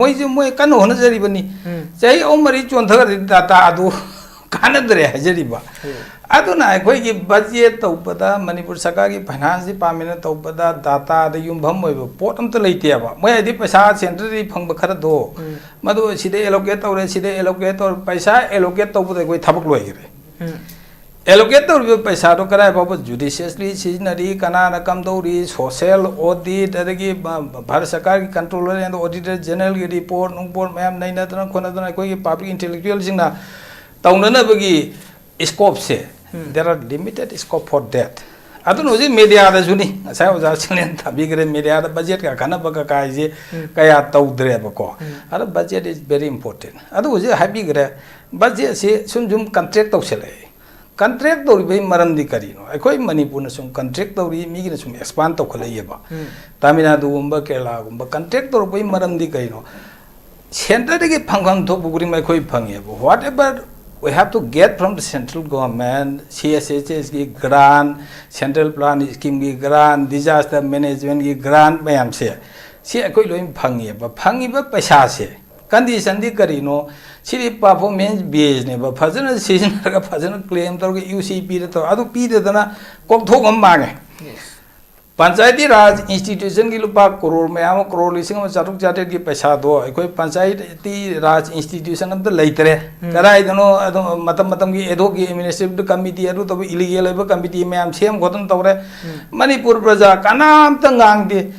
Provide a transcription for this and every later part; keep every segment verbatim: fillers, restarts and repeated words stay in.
ꯃꯣꯏꯁꯦ ꯃꯣꯏ ꯀꯟꯅ ꯍꯣꯠꯅꯖꯔꯤꯕꯅꯤ꯫ ꯎꯝ꯫ ꯆꯍꯤ ꯑꯍꯨꯝ ꯃꯔꯤ ꯆꯣꯟꯊꯈ꯭ꯔꯗꯤ ꯗꯥꯇꯥ ꯑꯗꯨ ꯀꯥꯟꯅꯗ꯭ꯔꯦ ꯍꯥꯏꯖꯔꯤꯕ꯫ ꯎꯝ꯫ ꯑꯗꯨꯅ ꯑꯩꯈꯣꯏꯒꯤ ꯕꯖꯦꯠ ꯇꯧꯕꯗ, ꯃꯅꯤꯄꯨꯔ ꯁꯔꯀꯥꯔꯒꯤ ꯐꯥꯏꯅꯥꯟꯁ ꯗꯤꯄꯥꯔꯠꯃꯦꯟꯅ ꯇꯧꯕꯗ ꯗꯥꯇꯥꯗ ꯌꯨꯝꯐꯝ ꯑꯣꯏꯕ ꯄꯣꯠ ꯑꯝꯇ ꯂꯩꯇꯦꯕ꯫ ꯃꯣꯏ ꯍꯥꯏꯗꯤ ꯄꯩꯁꯥ ꯁꯦꯟꯇ꯭ꯔꯗꯒꯤ ꯐꯪꯕ ꯈꯔꯗꯣ, ꯎꯝ꯫ ꯃꯗꯨ ꯁꯤꯗ ꯑꯦꯂꯣꯀꯦꯠ ꯇꯧꯔꯦ, ꯁꯤꯗ ꯑꯦꯂꯣꯀꯦꯠ ꯇꯧꯔꯦ, ꯄꯩꯁꯥ ꯑꯦꯂꯣꯀꯦꯠ ꯇꯧꯕꯗ ꯑꯩꯈꯣꯏ ꯊꯕꯛ ꯂꯣꯏꯈ꯭ꯔꯦ꯫ ꯎꯝ꯫ ꯑꯦꯂꯣꯀꯦꯠ ꯇꯧꯔꯤꯕ ꯄꯩꯁꯥꯗꯣ ꯀꯗꯥꯏ ꯐꯥꯎꯕ ꯖꯨꯗꯤꯁꯤꯌꯁꯂꯤ ꯁꯤꯖꯤꯟꯅꯔꯤ, ꯀꯅꯥꯅ ꯀꯝꯗꯧꯔꯤ, ꯁꯣꯁꯦꯜ ꯑꯣꯗꯤꯠ, ꯑꯗꯒꯤ ꯚꯥꯔꯠ ꯁꯔꯀꯥꯔꯒꯤ ꯀꯟꯇ꯭ꯔꯣꯂꯔ ꯑꯦꯟ ꯑꯣꯗꯤꯇꯔ ꯖꯦꯅꯔꯦꯜꯒꯤ ꯔꯤꯄꯣꯔꯠ ꯅꯨꯡꯄꯣꯔꯠ ꯃꯌꯥꯝ ꯅꯩꯅꯗꯅ ꯈꯣꯠꯅꯗꯅ ꯑꯩꯈꯣꯏꯒꯤ ꯄꯕ꯭ꯂꯤꯛ ꯏꯟꯇꯦꯂꯦꯛꯆꯨꯋꯦꯜꯁꯤꯡꯅ ꯇꯧꯅꯅꯕꯒꯤ ꯁ꯭ꯀꯣꯞꯁꯦ, um. There are limited scope for that. ꯑꯗꯨꯅ ꯍꯧꯖꯤꯛ ꯃꯦꯗꯤꯌꯥꯗꯁꯨꯅꯤ, ꯉꯁꯥꯏ ꯑꯣꯖꯥ ꯁꯤꯂꯦꯟ ꯊꯝꯕꯤꯈ꯭ꯔꯦ, ꯃꯦꯗꯤꯌꯥꯗ ꯕꯖꯦꯠꯀ ꯈꯟꯅꯕ ꯀꯀꯥꯏꯁꯦ ꯎꯝ꯫ ꯀꯌꯥ ꯇꯧꯗ꯭ꯔꯦꯕꯀꯣ꯫ ꯎꯝ꯫ ꯑꯗꯣ ꯕꯖꯦꯠ is very important. ꯑꯗꯨ ꯍꯧꯖꯤꯛ ꯍꯥꯏꯕꯤꯈ꯭ꯔꯦ, ꯕꯖꯦꯠꯁꯤ ꯁꯨꯝ ꯁꯨꯝ ꯀꯟꯇ꯭ꯔꯦꯛ ꯇꯧꯁꯜꯂꯛꯑꯦ꯫ ꯀꯟꯇ꯭ꯔꯦꯛ ꯇꯧꯔꯤꯕꯒꯤ ꯃꯔꯝꯗꯤ ꯀꯔꯤꯅꯣ? ꯑꯩꯈꯣꯏ ꯃꯅꯤꯄꯨꯔꯅ ꯁꯨꯝ ꯀꯟꯇ꯭ꯔꯦꯛ ꯇꯧꯔꯤ, ꯃꯤꯒꯤꯅ ꯁꯨꯝ ꯑꯦꯛꯁꯄꯥꯟ ꯇꯧꯈꯠꯂꯛꯏꯑꯕ꯫ ꯎꯝ꯫ ꯇꯥꯃꯤꯜ ꯅꯥꯗꯨꯒꯨꯝꯕ, ꯀꯦꯔꯂꯥꯒꯨꯝꯕ ꯀꯟꯇ꯭ꯔꯦꯛ ꯇꯧꯔꯛꯄꯒꯤ ꯃꯔꯝꯗꯤ ꯀꯔꯤꯅꯣ? ꯁꯦꯟꯇꯔꯗꯒꯤ ꯐꯪꯐꯝ ꯊꯣꯛꯄ ꯈꯨꯗꯤꯡꯃꯛ ꯑꯩꯈꯣꯏ ꯐꯪꯉꯦꯕ꯫ Whatever we have to get from the central government, C S H Sꯒꯤ grant, central plan schemeꯒꯤ grant, disaster managementꯒꯤ grant ꯃꯌꯥꯝꯁꯦ, ꯁꯤ ꯑꯩꯈꯣꯏ ꯂꯣꯏ ꯐꯪꯉꯦꯕ꯫ ꯐꯪꯉꯤꯕ ꯄꯩꯁꯥꯁꯦ, ꯀꯟꯗꯤꯁꯟꯗꯤ ꯀꯔꯤꯅꯣ? ꯁꯤꯗꯤ performance baseꯅꯦꯕ꯫ ꯐꯖꯅ ꯁꯤꯖꯤꯟꯅꯔꯒ, ꯐꯖꯅ ꯀ꯭ꯂꯦꯝ ꯇꯧꯔꯒ, ꯌꯨ ꯁꯤ ꯄꯤꯔ ꯇꯧꯔ, ꯑꯗꯨ ꯄꯤꯗꯗꯅ ꯀꯣꯛꯊꯣꯛ ꯑꯃ ꯃꯥꯡꯉꯦ꯫ Yes꯫ ꯄꯟꯆꯥꯌꯇꯤ ꯔꯥꯖ ꯏꯟꯁꯇꯤꯇ꯭ꯌꯨꯁꯟꯒꯤ ꯂꯨꯄꯥ ꯀ꯭ꯔꯣꯔ ꯃꯌꯥꯝ ꯑꯃ, ꯀ꯭ꯔꯣꯔ ꯂꯤꯁꯤꯡ ꯑꯃ ꯆꯥꯇ꯭ꯔꯨꯛ ꯆꯥꯇ꯭ꯔꯦꯠꯀꯤ ꯄꯩꯁꯥꯗꯣ ꯑꯩꯈꯣꯏ ꯄꯟꯆꯥꯌꯇꯤ ꯔꯥꯖ ꯏꯟꯁꯇꯤꯇ꯭ꯌꯨꯁꯟ ꯑꯝꯇ ꯂꯩꯇ꯭ꯔꯦ꯫ ꯎꯝ꯫ ꯀꯗꯥꯏꯗꯅꯣ ꯑꯗꯨꯝ ꯃꯇꯝ ꯃꯇꯝꯒꯤ ad hoc administrative committee, ꯑꯗꯨ ꯇꯧꯕ, illegal ꯑꯣꯏꯕ committee ꯃꯌꯥꯝ ꯁꯦꯝ ꯈꯣꯠꯇꯅ ꯇꯧꯔꯦ꯫ ꯎꯝ꯫ ꯃꯅꯤꯄꯨꯔ ꯄ꯭ꯔꯖꯥ ꯀꯅꯥꯝꯇ ꯉꯥꯡꯗꯦ꯫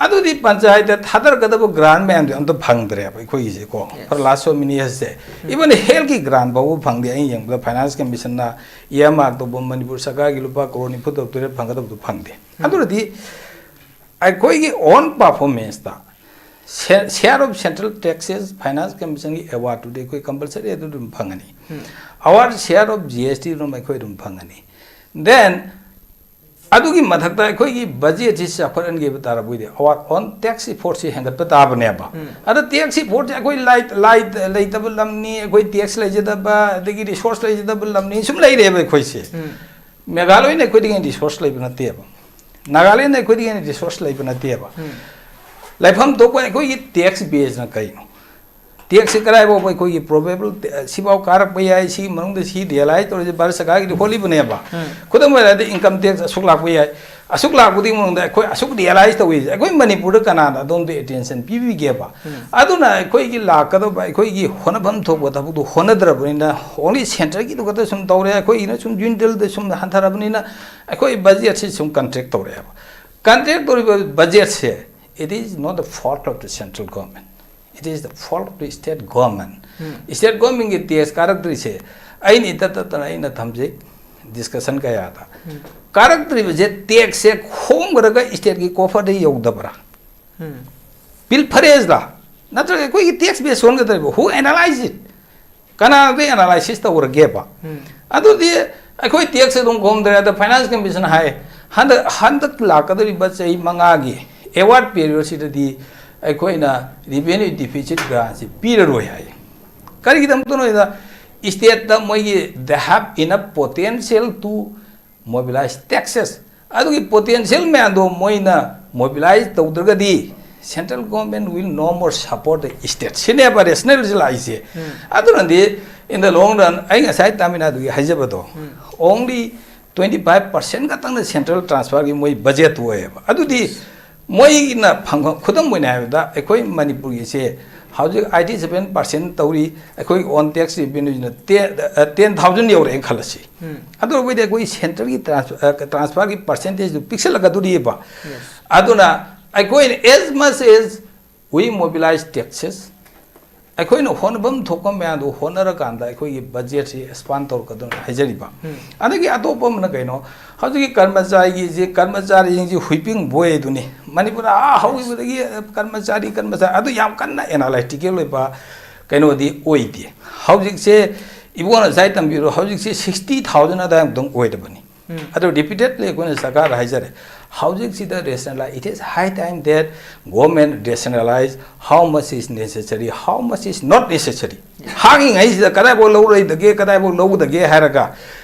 ꯑꯗꯨꯗꯤ ꯄꯟꯆꯥꯌꯠꯇ ꯊꯥꯗꯔꯛꯀꯗꯕ grant ꯃꯌꯥꯝꯗꯤ ꯑꯝꯇ ꯐꯪꯗ꯭ꯔꯦꯕ ꯑꯩꯈꯣꯏꯒꯤꯁꯦꯀꯣ꯫ Yes. For last so many yearsꯁꯦ꯫ Um. Even healthꯀꯤ grant ꯐꯥꯎꯕ ꯐꯪꯗꯦ꯫ ꯑꯩꯅ ꯌꯦꯡꯕꯗ finance commissionꯅ earmark ꯇꯧꯕ ꯃꯅꯤꯄꯨꯔ ꯁꯔꯀꯥꯔꯒꯤ ꯂꯨꯄꯥ ꯀ꯭ꯔꯣꯔ ꯅꯤꯐꯨ ꯇꯔꯨꯛ ꯇꯔꯦꯠ ꯐꯪꯒꯗꯕꯗꯨ ꯐꯪꯗꯦ꯫ ꯎꯝ꯫ ꯑꯗꯨꯅꯗꯤ ꯑꯩꯈꯣꯏꯒꯤ own performanceꯇ share, share of central taxes, finance commissionꯒꯤ awardꯇꯨꯗꯤ ꯑꯩꯈꯣꯏ compulsory ꯑꯗꯨ ꯑꯗꯨꯝ ꯐꯪꯉꯅꯤ꯫ ꯎꯝ꯫ Our share of G S T ꯑꯗꯨꯝ ꯑꯩꯈꯣꯏ ꯑꯗꯨꯝ ꯐꯪꯉꯅꯤ꯫ Then ꯑꯗꯨꯒꯤ ꯃꯊꯛꯇ ꯑꯩꯈꯣꯏꯒꯤ ꯕꯖꯦꯠꯁꯤ ꯆꯥꯎꯈꯠꯍꯟꯒꯦ ꯍꯥꯏꯕ ꯇꯥꯔꯕꯣꯏꯗꯤ our own tax effortꯁꯤ ꯍꯦꯟꯒꯠꯄ ꯇꯥꯕꯅꯦꯕ꯫ ꯎꯝ꯫ ꯑꯗꯣ tax effortꯁꯦ ꯑꯩꯈꯣꯏ ꯂꯥꯏ-, ꯂꯥꯏ-, ꯂꯩꯇꯕ ꯂꯝꯅꯤ, ꯑꯩꯈꯣꯏ tax ꯂꯩꯖꯗꯕ, ꯑꯗꯒꯤ resource ꯂꯩꯖꯗꯕ ꯂꯝꯅꯤ, ꯁꯨꯝ ꯂꯩꯔꯦꯕ ꯑꯩꯈꯣꯏꯁꯦ꯫ ꯎꯝ꯫ ꯃꯦꯘꯥꯂꯌꯅ ꯑꯩꯈꯣꯏꯗꯒꯤ ꯍꯦꯟꯅ resource ꯂꯩꯕ ꯅꯠꯇꯦꯕ꯫ ꯅꯥꯒꯥꯂꯦꯟꯗ ꯑꯩꯈꯣꯏꯗꯒꯤ ꯍꯦꯟꯅ resource ꯂꯩꯕ ꯅꯠꯇꯦꯕ꯫ ꯎꯝ꯫ ꯂꯩꯐꯝ ꯊꯣꯛꯄ ꯑꯩꯈꯣꯏꯒꯤ ꯇꯦꯛꯁ ꯕꯦꯁꯅ ꯀꯩꯅꯣ? ꯇꯦꯛꯁꯁꯤ ꯀꯗꯥꯏꯐꯥꯎꯕ ꯑꯩꯈꯣꯏꯒꯤ ꯄ꯭ꯔꯣꯕꯦꯕꯜ, ꯁꯤꯐꯥꯎ ꯀꯥꯔꯛꯄ ꯌꯥꯏ, ꯁꯤꯒꯤ ꯃꯅꯨꯡꯗ ꯁꯤ ꯔꯤꯌꯦꯂꯥꯏꯁ ꯇꯧꯔꯤꯁꯦ ꯚꯥꯔꯠ ꯁꯔꯀꯥꯔꯒꯤꯗꯤ ꯍꯣꯠꯂꯤꯕꯅꯦꯕ꯫ ꯈꯨꯗꯝ ꯑꯣꯏꯅ ꯍꯥꯏꯔꯗꯤ ꯏꯟꯀꯝ ꯇꯦꯛꯁ ꯑꯁꯨꯛ ꯂꯥꯛꯄ ꯌꯥꯏ, ꯑꯁꯨꯛ ꯂꯥꯛꯄꯗꯨꯒꯤ ꯃꯅꯨꯡꯗ ꯑꯩꯈꯣꯏ ꯑꯁꯨꯛ ꯔꯤꯌꯦꯂꯥꯏꯁ ꯇꯧꯏꯁꯦ ꯑꯩꯈꯣꯏ ꯃꯅꯤꯄꯨꯔꯗ ꯀꯅꯥꯅ ꯑꯗꯣꯝꯗ ꯑꯦꯇꯦꯟꯁꯟ ꯄꯤꯕꯤꯒꯦꯕ? ꯑꯗꯨꯅ ꯑꯩꯈꯣꯏꯒꯤ ꯂꯥꯛꯀꯗꯧꯕ ꯑꯩꯈꯣꯏꯒꯤ ꯍꯣꯠꯅꯐꯝ ꯊꯣꯛꯄ ꯊꯕꯛꯇꯨ ꯍꯣꯠꯅꯗ꯭ꯔꯕꯅꯤꯅ, ꯑꯣꯡꯂꯤ ꯁꯦꯟꯇꯔꯒꯤꯗꯨ ꯈꯛꯇ ꯁꯨꯝ ꯇꯧꯔꯦ, ꯑꯩꯈꯣꯏꯒꯤꯅ ꯁꯨꯝ ꯌꯨꯅꯤꯠꯇꯦꯜꯗ ꯁꯨꯝ ꯍꯟꯊꯔꯕꯅꯤꯅ ꯑꯩꯈꯣꯏ ꯕꯖꯦꯠꯁꯤ ꯁꯨꯝ ꯀꯟꯇ꯭ꯔꯦꯛ ꯇꯧꯔꯛꯑꯦꯕ꯫ ꯀꯟꯇ꯭ꯔꯦꯛ ꯇꯧꯔꯤꯕ ꯕꯖꯦꯠꯁꯦ, it is not the fault of the central government, it is the fault of the state government. State governmentꯀꯤ ꯇꯦꯛꯁ ꯀꯥꯔꯛꯇ꯭ꯔꯤꯁꯦ ꯑꯩꯅ ꯏꯇꯠ ꯇꯠꯇꯅ ꯑꯩꯅ ꯊꯝꯖꯩ ꯗꯤꯁꯀꯁꯟ ꯀꯌꯥꯗ꯫ ꯀꯥꯔꯛꯇ꯭ꯔꯤꯕꯁꯦ ꯇꯦꯛꯁꯁꯦ ꯈꯣꯝꯈ꯭ꯔꯒ ꯁ꯭ꯇꯦꯠꯀꯤ ꯀꯣꯐꯔꯗ ꯌꯧꯗꯕ꯭ꯔꯥ? ꯄꯤꯜꯐꯔꯦꯖꯂ? ꯅꯠꯇ꯭ꯔꯒ ꯑꯩꯈꯣꯏꯒꯤ ꯇꯦꯛꯁ ꯕꯦꯁ ꯁꯣꯟꯒꯗꯧꯔꯤꯕ? Who analyze it? ꯀꯅꯥꯒꯤ ꯑꯦꯅꯥꯂꯥꯏꯁꯤꯁ ꯇꯧꯔꯒꯦꯕ? ꯑꯗꯨꯗꯤ ꯑꯩꯈꯣꯏ ꯇꯦꯛꯁ ꯑꯗꯨꯝ ꯈꯣꯝꯗ꯭ꯔꯦ꯫ ꯑꯗ ꯐꯥꯏꯅꯥꯟꯁ ꯀꯃꯤꯁꯟ ꯍꯥꯏ, ꯍꯟꯗꯛ ꯍꯟꯗꯛ ꯂꯥꯛꯀꯗꯧꯔꯤꯕ ꯆꯍꯤ ꯃꯉꯥꯒꯤ ꯑꯦꯋꯥꯔꯗ ꯄꯤꯔꯤꯌꯣꯗꯁꯤꯗꯗꯤ ꯑꯩꯈꯣꯏꯅ ꯔꯤꯚꯦꯅ꯭ꯌꯨ ꯗꯤꯐꯤꯁꯤꯠ ꯒ꯭ꯔꯥꯟꯁꯤ ꯄꯤꯔꯔꯣꯏ ꯍꯥꯏ꯫ ꯀꯔꯤꯒꯤꯗꯃꯛꯇꯅꯣ ꯍꯥꯏꯗ, ꯁ꯭ꯇꯦꯠꯇ ꯃꯣꯏꯒꯤ they have enough potential to mobilize taxes꯫ ꯑꯗꯨꯒꯤ ꯄꯣꯇꯦꯟꯁꯤꯌꯦꯜ ꯃꯌꯥꯝꯗꯣ ꯃꯣꯏꯅ mobilise ꯇꯧꯗ꯭ꯔꯒꯗꯤ central government will no more support the state꯫ ꯁꯤꯅꯦꯕ ꯔꯦꯁꯅꯦꯜꯁꯤ ꯂꯥꯛꯏꯁꯦ꯫ ꯑꯗꯨꯅꯗꯤ in the long run, ꯑꯩ ꯉꯁꯥꯏ ꯇꯥꯃꯤꯜ ꯅꯥꯗꯨꯒꯤ ꯍꯥꯏꯖꯕꯗꯣ, only twenty five percent ꯈꯛꯇꯪꯅ ꯁꯦꯟꯇ꯭ꯔꯦꯜ ꯇ꯭ꯔꯥꯟꯁꯐꯔꯒꯤ ꯃꯣꯏ ꯕꯖꯦꯠꯇꯨ ꯑꯣꯏꯌꯦꯕ꯫ ꯑꯗꯨꯗꯤ ꯃꯣꯏꯅ ꯐꯪꯐꯝ, ꯈꯨꯗꯝ ꯑꯣꯏꯅ ꯍꯥꯏꯔꯕꯗ ꯑꯩꯈꯣꯏ ꯃꯅꯤꯄꯨꯔꯒꯤꯁꯦ ꯍꯧꯖꯤꯛ eighty seven percent ꯇꯧꯔꯤ, ꯑꯩꯈꯣꯏ ꯑꯣꯟ ꯇꯦꯛꯁ ꯔꯤꯚꯦꯅ꯭ꯌꯨꯁꯤꯅ ten thousand ꯌꯧꯔꯛꯑꯦꯅ ꯈꯜꯂꯁꯤ꯫ ꯑꯗꯨ ꯑꯣꯏꯔꯕꯗꯤ ꯑꯩꯈꯣꯏ ꯁꯦꯟꯇ꯭ꯔꯦꯜꯒꯤ ꯇ꯭ꯔꯥꯟꯁꯐꯔꯒꯤ ꯄꯥꯔꯁꯦꯟꯇꯦꯖꯇꯨ ꯄꯤꯛꯁꯜꯂꯛꯀꯗꯣꯔꯤꯑꯕ꯫ ꯑꯗꯨꯅ ꯑꯩꯈꯣꯏꯅ as much as we mobilize taxes, ꯑꯩꯈꯣꯏꯅ ꯍꯣꯠꯅꯐꯝ ꯊꯣꯛꯄ ꯃꯌꯥꯝꯗꯨ ꯍꯣꯠꯅꯔꯀꯥꯟꯗ ꯑꯩꯈꯣꯏꯒꯤ ꯕꯖꯦꯠꯁꯤ ꯑꯦꯛꯁꯄꯥꯟ ꯇꯧꯔꯛꯀꯗꯧꯅꯤ ꯍꯥꯏꯖꯔꯤꯕ꯫ ꯑꯗꯒꯤ ꯑꯇꯣꯞꯄ ꯑꯃꯅ ꯀꯩꯅꯣ, ꯍꯧꯖꯤꯛꯀꯤ ꯀꯔꯃꯆꯥꯔꯤꯒꯤꯁꯤ, ꯀꯔꯃꯆꯥꯔꯤꯁꯤꯡꯁꯤ ꯍꯨꯏꯄꯤꯡ ꯕꯣꯏ ꯑꯗꯨꯅꯤ꯫ ꯃꯅꯤꯄꯨꯔꯗ ꯑꯥ ꯍꯧꯈꯤꯕꯗꯒꯤ ꯀꯔꯃꯆꯥꯔꯤ, ꯀꯔꯃꯆꯥꯔꯤ ꯑꯗꯨ ꯌꯥꯝ ꯀꯟꯅ ꯑꯦꯅꯥꯂꯥꯏꯇꯤꯀꯦꯜ ꯑꯣꯏꯕ ꯀꯩꯅꯣꯗꯤ ꯑꯣꯏꯗꯦ꯫ ꯍꯧꯖꯤꯛꯁꯦ ꯏꯕꯣꯅ ꯉꯁꯥꯏ ꯇꯝꯕꯤꯔꯣ, ꯍꯧꯖꯤꯛꯁꯦ sixty thousand ꯑꯗꯨꯋꯥꯏꯃꯨꯛꯇꯪ ꯑꯣꯏꯔꯕꯅꯤ꯫ ꯑꯗꯨ ꯔꯤꯄꯤꯇꯦꯗꯂꯤ ꯑꯩꯈꯣꯏꯅ ꯁꯔꯀꯥꯔꯗ ꯍꯥꯏꯖꯔꯦ, ꯍꯧꯖꯤꯛꯁꯤꯗ ꯔꯦꯁꯅꯦꯂꯥꯏ, it is high time that government rationalize how much is necessary, how much is not necessary꯫ ꯍꯥꯡꯉꯤꯉꯩꯁꯤꯗ ꯀꯗꯥꯏꯐꯥꯎ ꯂꯧꯔꯣꯏꯗꯒꯦ, ꯀꯗꯥꯏꯐꯥꯎ ꯂꯧꯒꯗꯒꯦ ꯍꯥꯏꯔꯒ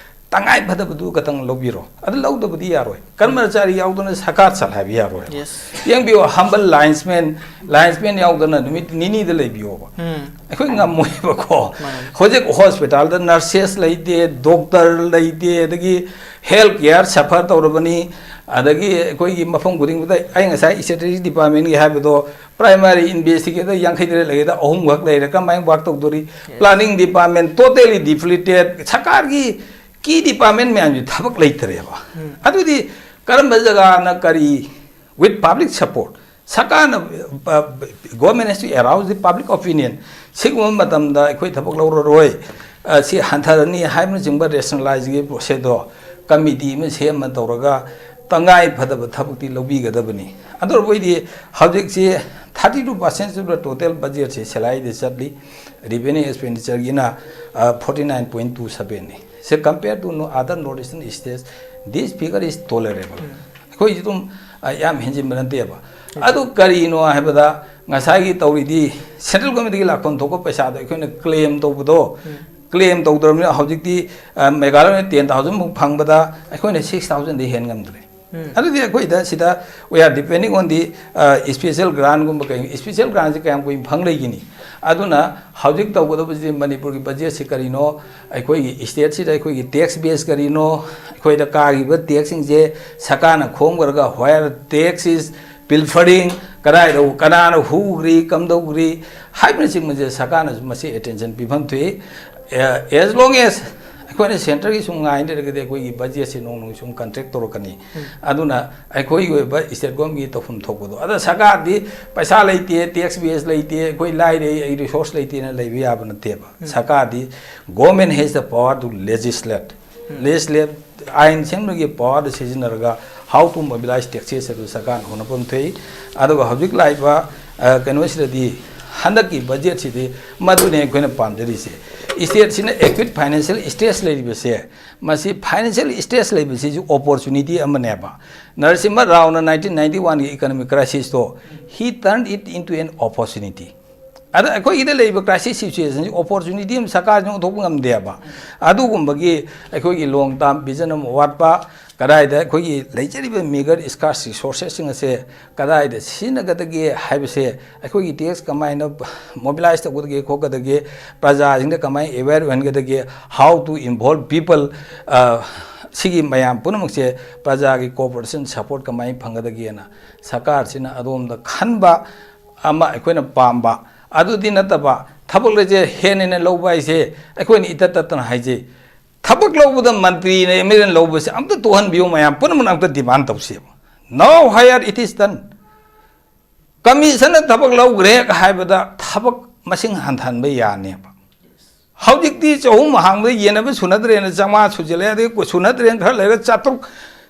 ꯇꯉꯥꯏ ꯐꯗꯕꯗꯨ ꯈꯛꯇꯪ ꯂꯧꯕꯤꯔꯣ꯫ ꯑꯗꯨ ꯂꯧꯗꯕꯗꯤ ꯌꯥꯔꯣꯏ꯫ ꯀꯔꯃꯆꯥꯔꯤ ꯌꯥꯎꯗꯅ ꯁꯔꯀꯥꯔ ꯆꯂꯥꯏꯕ ꯌꯥꯔꯣꯏ꯫ Yes. ꯌꯦꯡꯕꯤꯌꯣ, humble linesman, linesman ꯌꯥꯎꯗꯅ ꯅꯨꯃꯤꯠ ꯅꯤꯅꯤꯗ ꯂꯩꯕꯤꯌꯣꯕ꯫ ꯎꯝ꯫ ꯑꯩꯈꯣꯏ ꯉꯝꯃꯣꯏꯕꯀꯣ꯫ ꯃꯥꯅꯤ꯫ ꯍꯧꯖꯤꯛ ꯍꯣꯁꯄꯤꯇꯥꯜꯗ ꯅꯔꯁꯦꯁ ꯂꯩꯇꯦ, ꯗꯣꯛꯇꯔ ꯂꯩꯇꯦ, ꯑꯗꯒꯤ ꯍꯦꯜꯊ ꯀꯦꯌꯔ ꯁꯐꯔ ꯇꯧꯔꯕꯅꯤ, ꯑꯗꯒꯤ ꯑꯩꯈꯣꯏꯒꯤ ꯃꯐꯝ ꯈꯨꯗꯤꯡꯃꯛꯇ, ꯑꯩ ꯉꯁꯥꯏ ꯏꯁꯇꯦꯇꯤꯁꯇꯤꯛꯁ ꯗꯤꯄꯥꯔꯠꯃꯦꯟꯒꯤ ꯍꯥꯏꯕꯗꯣ, ꯄ꯭ꯔꯥꯏꯃꯥꯔꯤ ꯏꯟꯚꯦꯁꯇꯤꯒꯦꯇꯔ ꯌꯥꯡꯈꯩ ꯇꯔꯦꯠ ꯂꯩꯒꯦꯗ ꯑꯍꯨꯝꯈꯛ ꯂꯩꯔꯦ, ꯀꯃꯥꯏꯅ ꯋꯥꯛ ꯇꯧꯗꯣꯔꯤ? Yes. Planning department totally deflated, ꯁꯔꯀꯥꯔꯒꯤ ꯀꯤ ꯗꯤꯄꯥꯔꯠꯃꯦꯟ ꯃꯌꯥꯝꯁꯤ ꯊꯕꯛ ꯂꯩꯇꯔꯦꯕ꯫ ꯎꯝ꯫ ꯑꯗꯨꯗꯤ ꯀꯔꯝꯕ ꯖꯒꯥꯅ ꯀꯔꯤ, with public support, ꯁꯔꯀꯥꯔꯅ, government has to arouse the public opinion, ꯁꯤꯒꯨꯝꯕ ꯃꯇꯝꯗ ꯑꯩꯈꯣꯏ ꯊꯕꯛ ꯂꯧꯔꯔꯣꯏ, ꯑ, ꯁꯤ ꯍꯟꯊꯔꯅꯤ ꯍꯥꯏꯕꯅꯆꯤꯡꯕ ꯔꯦꯁꯅꯦꯂꯥꯏꯖꯒꯤ ꯄ꯭ꯔꯣꯁꯦꯁꯇꯣ ꯀꯃꯤꯇꯤ ꯑꯃ ꯁꯦꯝꯃ ꯇꯧꯔꯒ ꯇꯉꯥꯏ ꯐꯗꯕ ꯊꯕꯛꯇꯤ ꯂꯧꯕꯤꯒꯗꯕꯅꯤ꯫ ꯑꯗꯨ ꯑꯣꯏꯔꯕꯣꯏꯗꯤ ꯍꯧꯖꯤꯛꯁꯤ thirty two percent of the total budget ꯁꯦ ꯁꯦꯂꯥꯏꯗ ꯆꯠꯂꯤ, revenue expenditure ꯒꯤꯅ forty nine point two seven ꯅꯤ꯫ ꯁꯦ compare to no other north eastern states, this figure is tolerable. ꯑꯩꯈꯣꯏꯁꯤ ꯑꯗꯨꯝ, ꯑ, ꯌꯥꯝ ꯍꯦꯟꯖꯤꯟꯕ ꯅꯠꯇꯦꯕ꯫ ꯑꯗꯨ ꯀꯔꯤꯅꯣ ꯍꯥꯏꯕꯗ, ꯉꯁꯥꯏꯒꯤ ꯇꯧꯔꯤꯗꯤ ꯁꯦꯟꯇ꯭ꯔꯦꯜ ꯒꯣꯔꯃꯦꯟꯗꯒꯤ ꯂꯥꯛꯐꯝ ꯊꯣꯛꯄ ꯄꯩꯁꯥꯗꯣ ꯑꯩꯈꯣꯏꯅ ꯀ꯭ꯂꯦꯝ ꯇꯧꯕꯗꯣ, ꯀ꯭ꯂꯦꯝ ꯇꯧꯗ꯭ꯔꯕꯅꯤꯅ ꯍꯧꯖꯤꯛꯇꯤ, ꯑ, ꯃꯦꯘꯥꯂꯌꯅ ten thousand ꯃꯨꯛ ꯐꯪꯕꯗ ꯑꯩꯈꯣꯏꯅ six thousand ꯗꯤ ꯍꯦꯟ ꯉꯝꯗ꯭ꯔꯦ꯫ ꯑꯗꯨꯗꯤ ꯑꯩꯈꯣꯏꯗ ꯁꯤꯗ we are depending on the, ꯑ, special grant ꯒꯨꯝꯕ ꯀꯩ, special grant ꯁꯤ ꯀꯌꯥꯝ ꯀꯨꯏꯅ ꯐꯪ ꯂꯩꯒꯅꯤ? ꯑꯗꯨꯅ ꯍꯧꯖꯤꯛ ꯇꯧꯒꯗꯕꯁꯤ ꯃꯅꯤꯄꯨꯔꯒꯤ ꯕꯖꯦꯠꯁꯤ ꯀꯔꯤꯅꯣ? ꯑꯩꯈꯣꯏꯒꯤ ꯁ꯭ꯇꯦꯠꯁꯤꯗ ꯑꯩꯈꯣꯏꯒꯤ ꯇꯦꯛꯁ ꯕꯦꯁ ꯀꯔꯤꯅꯣ? ꯑꯩꯈꯣꯏꯗ ꯀꯥꯈꯤꯕ ꯇꯦꯛꯁꯁꯤꯡꯁꯦ ꯁꯔꯀꯥꯔꯅ ꯈꯣꯝꯈ꯭ꯔꯒ where tax is pilfering, ꯀꯗꯥꯏꯗ ꯀꯅꯥꯅ ꯍꯨꯈ꯭ꯔꯤ, ꯀꯝꯗꯧꯈ꯭ꯔꯤ ꯍꯥꯏꯕꯅꯆꯤꯡꯕꯁꯦ ꯁꯔꯀꯥꯔꯅꯁꯨ ꯃꯁꯤ ꯑꯦꯇꯦꯟꯁꯟ ꯄꯤꯐꯝ ꯊꯣꯛꯏ꯫ ꯑꯦ, as long as ꯑꯩꯈꯣꯏꯅ ꯁꯦꯟꯇꯔꯒꯤ ꯁꯨꯝ ꯉꯥꯏ ꯂꯩꯔꯒꯗꯤ ꯑꯩꯈꯣꯏꯒꯤ ꯕꯖꯦꯠꯁꯤ ꯅꯣꯡ ꯅꯣꯡꯒꯤ ꯁꯨꯝ ꯀꯟꯇ꯭ꯔꯦꯛ ꯇꯧꯔꯛꯀꯅꯤ꯫ ꯑꯗꯨꯅ ꯑꯩꯈꯣꯏꯒꯤ ꯑꯣꯏꯕ ꯁ꯭ꯇꯦꯠ ꯒꯣꯔꯃꯦꯟꯒꯤ ꯇꯧꯐꯝ ꯊꯣꯛꯄꯗꯣ, ꯑꯗ ꯁꯔꯀꯥꯔꯗꯤ ꯄꯩꯁꯥ ꯂꯩꯇꯦ, ꯇꯦꯛꯁ ꯕꯦꯁ ꯂꯩꯇꯦ, ꯑꯩꯈꯣꯏ ꯂꯥꯏꯔꯩ, ꯑꯩ ꯔꯤꯁꯣꯔꯁ ꯂꯩꯇꯦꯅ ꯂꯩꯕ ꯌꯥꯕ ꯅꯠꯇꯦꯕ꯫ ꯁꯔꯀꯥꯔꯗꯤ, government has the power to legislate, legislate, ꯑꯥꯏꯟ ꯁꯦꯝꯕꯒꯤ ꯄꯋꯥꯔꯗꯨ ꯁꯤꯖꯤꯟꯅꯔꯒ how to mobilize taxes ꯍꯥꯏꯕꯗꯨ ꯁꯔꯀꯥꯔꯅ ꯍꯣꯠꯅꯐꯝ ꯊꯣꯛꯏ꯫ ꯑꯗꯨꯒ ꯍꯧꯖꯤꯛ ꯂꯥꯛꯏꯕ, ꯑ, ꯀꯩꯅꯣꯁꯤꯗꯗꯤ, ꯍꯟꯗꯛꯀꯤ ꯕꯖꯦꯠꯁꯤꯗꯤ ꯃꯗꯨꯅꯤ ꯑꯩꯈꯣꯏꯅ ꯄꯥꯝꯖꯔꯤꯁꯦ꯫ ꯁ꯭ꯇꯦꯠꯁꯤꯅ acute financial stress ꯂꯩꯔꯤꯕꯁꯦ, ꯃꯁꯤ financial stress ꯂꯩꯕꯁꯤꯁꯨ ꯑꯣꯄꯣꯔꯆꯨꯅꯤꯇꯤ ꯑꯃꯅꯦꯕ꯫ ꯅꯔꯁꯤꯝꯍ ꯔꯥꯎꯅ nineteen ninety one ꯒꯤ economic crisis to, he turned it into an opportunity꯫ ꯑꯗ ꯑꯩꯈꯣꯏꯒꯤꯗ ꯂꯩꯔꯤꯕ crisis situationꯁꯤ opportunity ꯑꯃ ꯁꯔꯀꯥꯔꯁꯤꯅ ꯑꯣꯟꯊꯣꯛꯄ ꯉꯝꯗꯦꯕ꯫ ꯑꯗꯨꯒꯨꯝꯕꯒꯤ ꯑꯩꯈꯣꯏꯒꯤ long term vision ꯑꯃ ꯋꯥꯠꯄ, ꯀꯗꯥꯏꯗ ꯑꯩꯈꯣꯏꯒꯤ ꯂꯩꯖꯔꯤꯕ meagre scarce resourcesꯁꯤꯡ ꯑꯁꯦ ꯀꯗꯥꯏꯗ ꯁꯤꯖꯤꯟꯅꯒꯗꯒꯦ ꯍꯥꯏꯕꯁꯦ, ꯑꯩꯈꯣꯏꯒꯤ tax ꯀꯃꯥꯏꯅ mobilize ꯇꯧꯒꯗꯒꯦ ꯈꯣꯠꯀꯗꯒꯦ, ꯄ꯭ꯔꯖꯥꯁꯤꯡꯗ ꯀꯃꯥꯏꯅ aware ꯑꯣꯏꯍꯟꯒꯗꯒꯦ, how to involve people, ꯑ, ꯁꯤꯒꯤ ꯃꯌꯥꯝ ꯄꯨꯝꯅꯃꯛꯁꯦ ꯄ꯭ꯔꯖꯥꯒꯤ cooperation support ꯀꯃꯥꯏꯅ ꯐꯪꯒꯗꯒꯦꯅ ꯁꯔꯀꯥꯔꯁꯤꯅ ꯑꯗꯣꯝꯗ ꯈꯟꯕ ꯑꯃ ꯑꯩꯈꯣꯏꯅ ꯄꯥꯝꯕ꯫ ꯑꯗꯨꯗꯤ ꯅꯠꯇꯕ, ꯊꯕꯛ ꯂꯩꯁꯦ ꯍꯦꯟꯅ ꯍꯦꯟꯅ ꯂꯧꯕ ꯍꯥꯏꯁꯦ ꯑꯩꯈꯣꯏꯅ ꯏꯇꯠ ꯇꯠꯇꯅ ꯍꯥꯏꯖꯩ, ꯊꯕꯛ ꯂꯧꯕꯗ ꯃꯟꯇ꯭ꯔꯤꯅ MLAꯅ ꯂꯧꯕꯁꯦ ꯑꯝꯇ ꯇꯣꯛꯍꯟꯕꯤꯌꯨ, ꯃꯌꯥꯝ ꯄꯨꯝꯅꯃꯛꯅ ꯑꯝꯇ demand ꯇꯧꯁꯦꯕ꯫ Now hire it is done꯫ Commissionꯅ ꯊꯕꯛ ꯂꯧꯈ꯭ꯔꯦ ꯍꯥꯏꯕꯗ ꯊꯕꯛ ꯃꯁꯤꯡ ꯍꯟꯊꯍꯟꯕ ꯌꯥꯅꯦꯕ꯫ ꯍꯧꯖꯤꯛꯇꯤ ꯆꯍꯨꯝ ꯍꯥꯡꯕꯗ ꯌꯦꯟꯅꯕ ꯁꯨꯅꯗ꯭ꯔꯦꯅ ꯆꯥꯝꯃꯉꯥ ꯁꯨꯖꯜꯂꯛꯑꯦ, ꯑꯗꯩ ꯀꯨ-, ꯁꯨꯅꯗ꯭ꯔꯦꯅ ꯈꯔ ꯂꯩꯔꯒ ꯆꯥꯇ꯭ꯔꯨꯛ꯫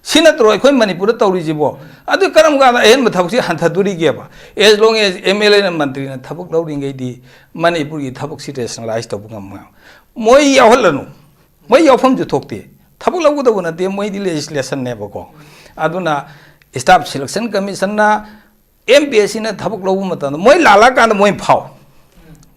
ꯁꯤ ꯅꯠꯇ꯭ꯔꯣ ꯑꯩꯈꯣꯏ ꯃꯅꯤꯄꯨꯔꯗ ꯇꯧꯔꯤꯁꯤꯕꯣ? ꯑꯗꯨ ꯀꯔꯝ ꯀꯥꯟꯗ ꯑꯍꯦꯟꯕ ꯊꯕꯛꯁꯤ ꯍꯟꯊꯗꯣꯔꯤꯒꯦꯕ? As long as MLAꯅ ꯃꯟꯇ꯭ꯔꯤꯅ ꯊꯕꯛ ꯂꯧꯔꯤꯉꯩꯗꯤ ꯃꯅꯤꯄꯨꯔꯒꯤ ꯊꯕꯛꯁꯤ rationalize ꯇꯧꯕ ꯉꯝꯃꯣꯏ꯫ ꯃꯣꯏ ꯌꯥꯎꯍꯜꯂꯅꯨ, ꯃꯣꯏ ꯌꯥꯎꯐꯝꯁꯨ ꯊꯣꯛꯇꯦ꯫ ꯊꯕꯛ ꯂꯧꯒꯗꯧꯕ ꯅꯠꯇꯦ, ꯃꯣꯏꯗꯤ legislationꯅꯦꯕꯀꯣ꯫ ꯑꯗꯨꯅ staff selection commissionꯅ MPSCꯅ ꯊꯕꯛ ꯂꯧꯕ ꯃꯇꯝꯗ ꯃꯣꯏ ꯂꯥꯜꯂꯛꯑꯀꯥꯟꯗ ꯃꯣꯏ ꯐꯥꯎ꯫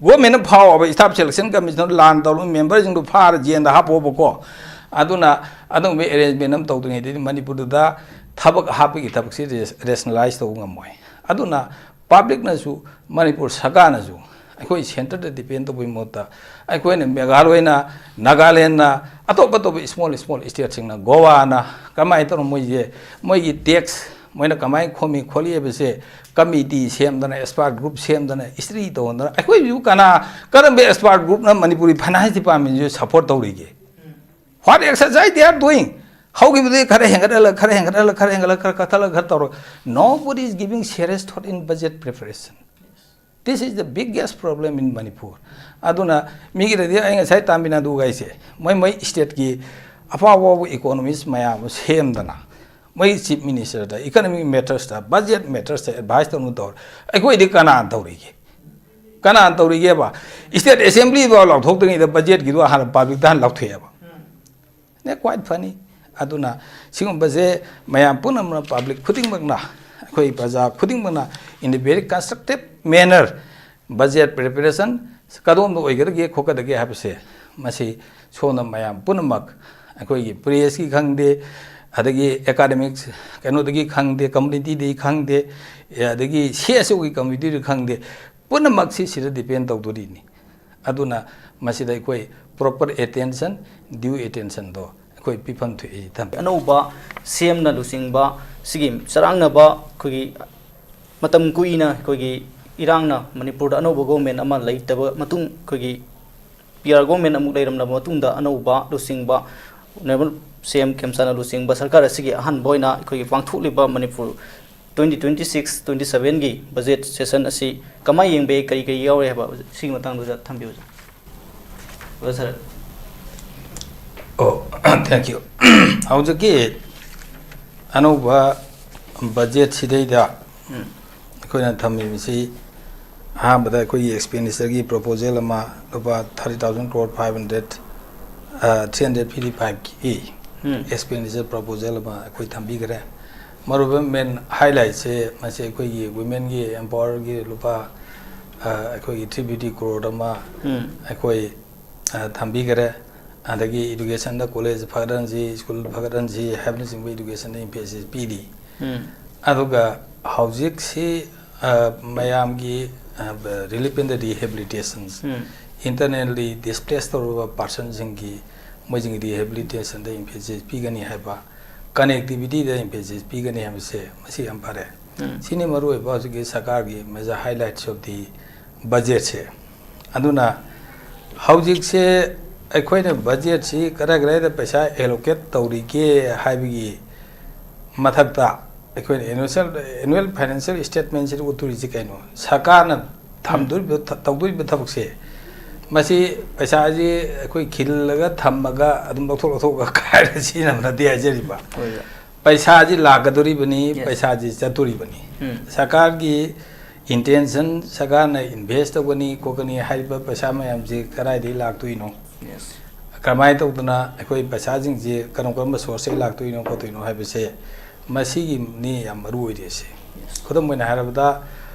Governmentꯅ ꯐꯥꯎꯕ staff selection commissionꯗ ꯂꯥꯟ ꯇꯧꯔꯕ memberꯁꯤꯡꯗꯨ ꯐꯥꯔ ꯖꯦꯜꯗ ꯍꯥꯞꯄꯣꯕꯀꯣ꯫ ꯑꯗꯨꯅ ꯑꯗꯨꯒꯨꯝꯕ arrangement ꯑꯃ ꯇꯧꯗ꯭ꯔꯤꯉꯩꯗꯗꯤ ꯃꯅꯤꯄꯨꯔꯗꯨꯗ ꯊꯕꯛ ꯍꯥꯞꯄꯒꯤ ꯊꯕꯛꯁꯤ ꯔꯦꯁ-, rationalize ꯇꯧꯕ ꯉꯝꯃꯣꯏ꯫ ꯑꯗꯨꯅ publicꯅꯁꯨ, ꯃꯅꯤꯄꯨꯔ ꯁꯔꯀꯥꯔꯅꯁꯨ ꯑꯩꯈꯣꯏ centreꯗ depend ꯇꯧꯕꯒꯤ ꯃꯍꯨꯠꯇ ꯑꯩꯈꯣꯏꯅ ꯃꯦꯘꯥꯂꯌꯅ, ꯅꯥꯒꯥꯂꯦꯟꯅ, ꯑꯇꯣꯞ ꯑꯇꯣꯞꯄ small small stateꯁꯤꯡꯅ, ꯒꯣꯋꯥꯅ ꯀꯃꯥꯏꯅ ꯇꯧꯔ ꯃꯣꯏꯁꯦ ꯃꯣꯏꯒꯤ tax ꯃꯣꯏꯅ ꯀꯃꯥꯏꯅ ꯈꯣꯝꯃꯤ ꯈꯣꯠꯂꯤ ꯍꯥꯏꯕꯁꯦ committee ꯁꯦꯝꯗꯅ, expert group ꯁꯦꯝꯗꯅ, study ꯇꯧꯍꯟꯗꯅ, ꯑꯩꯈꯣꯏꯁꯨ ꯀꯅꯥ, ꯀꯔꯝꯕ expert groupꯅ ꯃꯅꯤꯄꯨꯔꯒꯤ finance departmentꯁꯤꯁꯨ support ꯇꯧꯔꯤꯒꯦ? What exercise they are doing? ꯍꯧꯈꯤꯕꯗꯤ ꯈꯔ ꯍꯦꯟꯒꯠꯍꯜꯂ, ꯈꯔ ꯍꯦꯟꯒꯠꯍꯜꯂ, ꯈꯔ ꯍꯦꯟꯒꯠꯍꯜꯂ, ꯈꯔ ꯀꯛꯊꯠꯂꯒ ꯈꯔ ꯇꯧꯔꯒ, nobody is giving serious thought in budget preparation. This is the biggest problem in Manipur. ꯑꯗꯨꯅ ꯃꯤꯒꯤꯗꯗꯤ ꯑꯩ ꯉꯁꯥꯏ ꯇꯥꯃꯤꯜ ꯅꯥꯗꯨꯒ ꯑꯩꯁꯦ ꯃꯣꯏ ꯃꯣꯏ stateꯀꯤ ꯑꯐꯥꯎ ꯑꯐꯥꯎꯕ economist ꯃꯌꯥꯝ ꯑꯃ ꯁꯦꯝꯗꯅ, ꯃꯣꯏ chief ministerꯗ, economic mattersꯇ, budget mattersꯇ advice ꯇꯧꯅ ꯇꯧꯔꯦ꯫ ꯑꯩꯈꯣꯏꯗꯤ ꯀꯅꯥꯅ ꯇꯧꯔꯤꯒꯦ? ꯀꯅꯥꯅ ꯇꯧꯔꯤꯒꯦꯕ? State assembly ꯐꯥꯎ ꯂꯥꯎꯊꯣꯛꯇ꯭ꯔꯤꯉꯩꯗ budgetꯀꯤꯗꯣ ꯍꯥꯟꯅ publicꯇ ꯍꯥꯟꯅ ꯂꯥꯎꯊꯣꯛꯑꯦꯕ꯫ ꯅꯦ, quite funny꯫ ꯑꯗꯨꯅ ꯁꯤꯒꯨꯝꯕꯁꯦ ꯃꯌꯥꯝ ꯄꯨꯝꯅꯃꯛꯅ, public ꯈꯨꯗꯤꯡꯃꯛꯅ, ꯑꯩꯈꯣꯏ ꯄ꯭ꯔꯖꯥ ꯈꯨꯗꯤꯡꯃꯛꯅ in a very constructive manner budget preparation ꯀꯗꯣꯝꯗ ꯑꯣꯏꯒꯗꯒꯦ ꯈꯣꯠꯀꯗꯒꯦ ꯍꯥꯏꯕꯁꯦ, ꯃꯁꯤ ꯁꯣꯝꯅ ꯃꯌꯥꯝ ꯄꯨꯝꯅꯃꯛ, ꯑꯩꯈꯣꯏꯒꯤ ꯄ꯭ꯔꯦꯁꯀꯤ ꯈꯪꯗꯦ, ꯑꯗꯒꯤ ꯑꯦꯀꯥꯗꯃꯤꯛꯁ ꯀꯩꯅꯣꯗꯒꯤ ꯈꯪꯗꯦ, ꯀꯝꯃꯨꯅꯤꯇꯤꯗꯒꯤ ꯈꯪꯗꯦ, ꯑꯗꯒꯤ ꯁꯤ ꯑꯦꯁ ꯑꯣꯒꯤ ꯀꯝꯃꯨꯅꯤꯇꯤꯗꯒꯤ ꯈꯪꯗꯦ, ꯄꯨꯝꯅꯃꯛꯁꯤ ꯁꯤꯗ ꯗꯤꯄꯦꯟ ꯇꯧꯗꯣꯔꯤꯅꯤ꯫ ꯑꯗꯨꯅ ꯃꯁꯤꯗ ꯑꯩꯈꯣꯏ proper attention, due attention ꯗꯣ ꯑꯩꯈꯣꯏ ꯄꯤꯐꯝ ꯊꯣꯛꯏ ꯊꯝꯃꯤ꯫ ꯑꯅꯧꯕ ꯁꯤ ꯑꯦꯝꯅ ꯂꯨꯆꯤꯡꯕ ꯁꯤꯒꯤ ꯆꯔꯥꯡꯅꯕ ꯑꯩꯈꯣꯏꯒꯤ ꯃꯇꯝ ꯀꯨꯏꯅ ꯑꯩꯈꯣꯏꯒꯤ ꯏꯔꯥꯡꯅ ꯃꯅꯤꯄꯨꯔꯗ ꯑꯅꯧꯕ ꯒꯣꯔꯃꯦꯟ ꯑꯃ ꯂꯩꯇꯕ ꯃꯇꯨꯡ, ꯑꯩꯈꯣꯏꯒꯤ ꯄꯤ ꯑꯥꯔ ꯒꯣꯔꯃꯦꯟ ꯑꯃꯨꯛ ꯂꯩꯔꯝꯂꯕ ꯃꯇꯨꯡꯗ, ꯑꯅꯧꯕ ꯂꯨꯆꯤꯡꯕ ꯑꯣꯅꯔꯦꯕꯜ ꯁꯤ ꯑꯦꯝ ꯈꯦꯝꯆꯥꯟꯅ ꯂꯨꯆꯤꯡꯕ ꯁꯔꯀꯥꯔ ꯑꯁꯤꯒꯤ ꯑꯍꯥꯟꯕ ꯑꯣꯏꯅ ꯑꯩꯈꯣꯏꯒꯤ ꯄꯥꯡꯊꯣꯛꯂꯤꯕ Manipur twenty twenty six twenty seven ꯒꯤ ꯕꯖꯦꯠ ꯁꯦꯁꯟ ꯑꯁꯤ ꯀꯃꯥꯏꯅ ꯌꯦꯡꯕ ꯌꯥꯏ, ꯀꯔꯤ ꯀꯔꯤ ꯌꯥꯎꯔꯦ ꯍꯥꯏꯕ ꯁꯤꯒꯤ ꯃꯇꯥꯡꯗꯨꯗ ꯊꯝꯕꯤꯌꯨ, ꯑꯣꯖꯥ꯫ ꯑꯣꯖꯥ ꯁꯔ꯫ ꯑꯣ, thank you꯫ ꯍꯧꯖꯤꯛꯀꯤ ꯑꯅꯧꯕ ꯕꯖꯦꯠꯁꯤꯗꯩꯗ ꯎꯝ꯫ ꯑꯩꯈꯣꯏꯅ ꯊꯝꯃꯤꯕꯁꯤ, ꯑꯍꯥꯟꯕꯗ ꯑꯩꯈꯣꯏꯒꯤ ꯑꯦꯛꯁꯄꯦꯟꯗꯤꯆꯔꯒꯤ ꯄ꯭ꯔꯣꯄꯣꯖꯦꯜ ꯑꯃ, ꯂꯨꯄꯥ thirty thousand crore five hundred, three hundred fifty five ꯀꯤ ꯎꯝ꯫ ꯑꯦꯛꯁꯄꯦꯟꯗꯤꯆꯔ ꯄ꯭ꯔꯣꯄꯣꯖꯦꯜ ꯑꯃ ꯑꯩꯈꯣꯏ ꯊꯝꯕꯤꯈ꯭ꯔꯦ꯫ ꯃꯔꯨꯑꯣꯏꯕ ꯃꯦꯟ ꯍꯥꯏꯂꯥꯏꯠꯁꯦ ꯃꯁꯤ ꯑꯩꯈꯣꯏꯒꯤ ꯋꯤꯃꯦꯟꯒꯤ ꯑꯦꯝꯄꯥꯋꯔꯒꯤ ꯂꯨꯄꯥ, ꯑ, ꯑꯩꯈꯣꯏꯒꯤ three fifty crore ꯑꯃ ꯎꯝ꯫ ꯑꯩꯈꯣꯏ, ꯑ, ꯊꯝꯕꯤꯈ꯭ꯔꯦ꯫ ꯑꯗꯒꯤ ꯏꯗꯨꯀꯦꯁꯟꯗ ꯀꯣꯂꯦꯖ ꯐꯒꯠꯍꯟꯁꯤ, ꯁ꯭ꯀꯨꯜ ꯐꯒꯠꯍꯟꯁꯤ ꯍꯥꯏꯕꯅꯆꯤꯡꯕ ꯏꯗꯨꯀꯦꯁꯟꯗ ꯏꯝꯐꯦꯁꯤꯁ ꯄꯤꯔꯤ꯫ ꯎꯝ꯫ ꯑꯗꯨꯒ ꯍꯧꯖꯤꯛꯁꯤ, ꯑ, ꯃꯌꯥꯝꯒꯤ, ꯑ, relief and rehabilitation, um. Internally displace ꯇꯧꯔꯕ ꯄꯥꯔꯁꯟꯁꯤꯡꯒꯤ, ꯃꯣꯏꯁꯤꯡꯒꯤ ꯔꯤꯍꯦꯕꯤꯂꯤꯇꯦꯁꯟꯗ ꯏꯝꯐꯦꯁꯤꯁ ꯄꯤꯒꯅꯤ ꯍꯥꯏꯕ, ꯀꯅꯦꯛꯇꯤꯕꯤꯇꯤꯗ ꯏꯝꯐꯦꯁꯤꯁ ꯄꯤꯒꯅꯤ ꯍꯥꯏꯕꯁꯦ ꯃꯁꯤ ꯌꯥꯝ ꯐꯔꯦ꯫ ꯎꯝ꯫ ꯁꯤꯅꯤ ꯃꯔꯨꯑꯣꯏꯕ ꯍꯧꯖꯤꯛꯀꯤ ꯁꯔꯀꯥꯔꯒꯤ major highlights of the budget ꯁꯦ꯫ ꯑꯗꯨꯅ ꯍꯧꯖꯤꯛꯁꯦ ꯑꯩꯈꯣꯏꯅ ꯕꯖꯦꯠꯁꯤ ꯀꯗꯥꯏ ꯀꯗꯥꯏꯗ ꯄꯩꯁꯥ ꯑꯦꯂꯣꯀꯦꯠ ꯇꯧꯔꯤꯒꯦ ꯍꯥꯏꯕꯒꯤ ꯃꯊꯛꯇ, ꯑꯩꯈꯣꯏꯅ annual, annual financial statement ꯁꯤꯗ ꯎꯠꯇꯣꯔꯤꯁꯤ ꯀꯩꯅꯣ? ꯁꯔꯀꯥꯔꯅ ꯊꯝꯗꯣꯔꯤꯕ, ꯊ-, ꯇꯧꯗꯣꯔꯤꯕ ꯊꯕꯛꯁꯦ, ꯃꯁꯤ ꯄꯩꯁꯥꯁꯤ ꯑꯩꯈꯣꯏ ꯈꯤꯜꯂꯒ ꯊꯝꯃꯒ ꯑꯗꯨꯝ ꯂꯧꯊꯣꯛ ꯂꯧꯊꯣꯛꯑꯒ ꯀꯥꯏꯔ ꯁꯤꯖꯤꯟꯅꯕ ꯅꯠꯇꯦ ꯍꯥꯏꯖꯔꯤꯕ꯫ ꯍꯣꯏ꯫ ꯄꯩꯁꯥꯁꯤ ꯂꯥꯛꯀꯗꯣꯔꯤꯕꯅꯤ, Yes. ꯄꯩꯁꯥꯁꯤ ꯆꯠꯇꯣꯔꯤꯕꯅꯤ꯫ ꯎꯝ꯫ ꯁꯔꯀꯥꯔꯒꯤ intention, ꯁꯔꯀꯥꯔꯅ invest ꯇꯧꯒꯅꯤ ꯈꯣꯠꯀꯅꯤ ꯍꯥꯏꯔꯤꯕ ꯄꯩꯁꯥ ꯃꯌꯥꯝꯁꯤ ꯀꯗꯥꯏꯗꯒꯤ ꯂꯥꯛꯇꯣꯏꯅꯣ? Yes. ꯀꯔꯝꯍꯥꯏꯅ ꯇꯧꯗꯅ ꯑꯩꯈꯣꯏ ꯄꯩꯁꯥꯁꯤꯡꯁꯦ ꯀꯔꯝ ꯀꯔꯝꯕ source ꯇꯒꯤ ꯂꯥꯛꯇꯣꯏꯅꯣ ꯈꯣꯠꯇꯣꯏꯅꯣ ꯍꯥꯏꯕꯁꯦ, ꯃꯁꯤꯒꯤꯅꯤ ꯌꯥꯝ ꯃꯔꯨ ꯑꯣꯏꯔꯤꯁꯦ꯫ ꯈꯨꯗꯝ ꯑꯣꯏꯅ ꯍꯥꯏꯔꯕꯗ,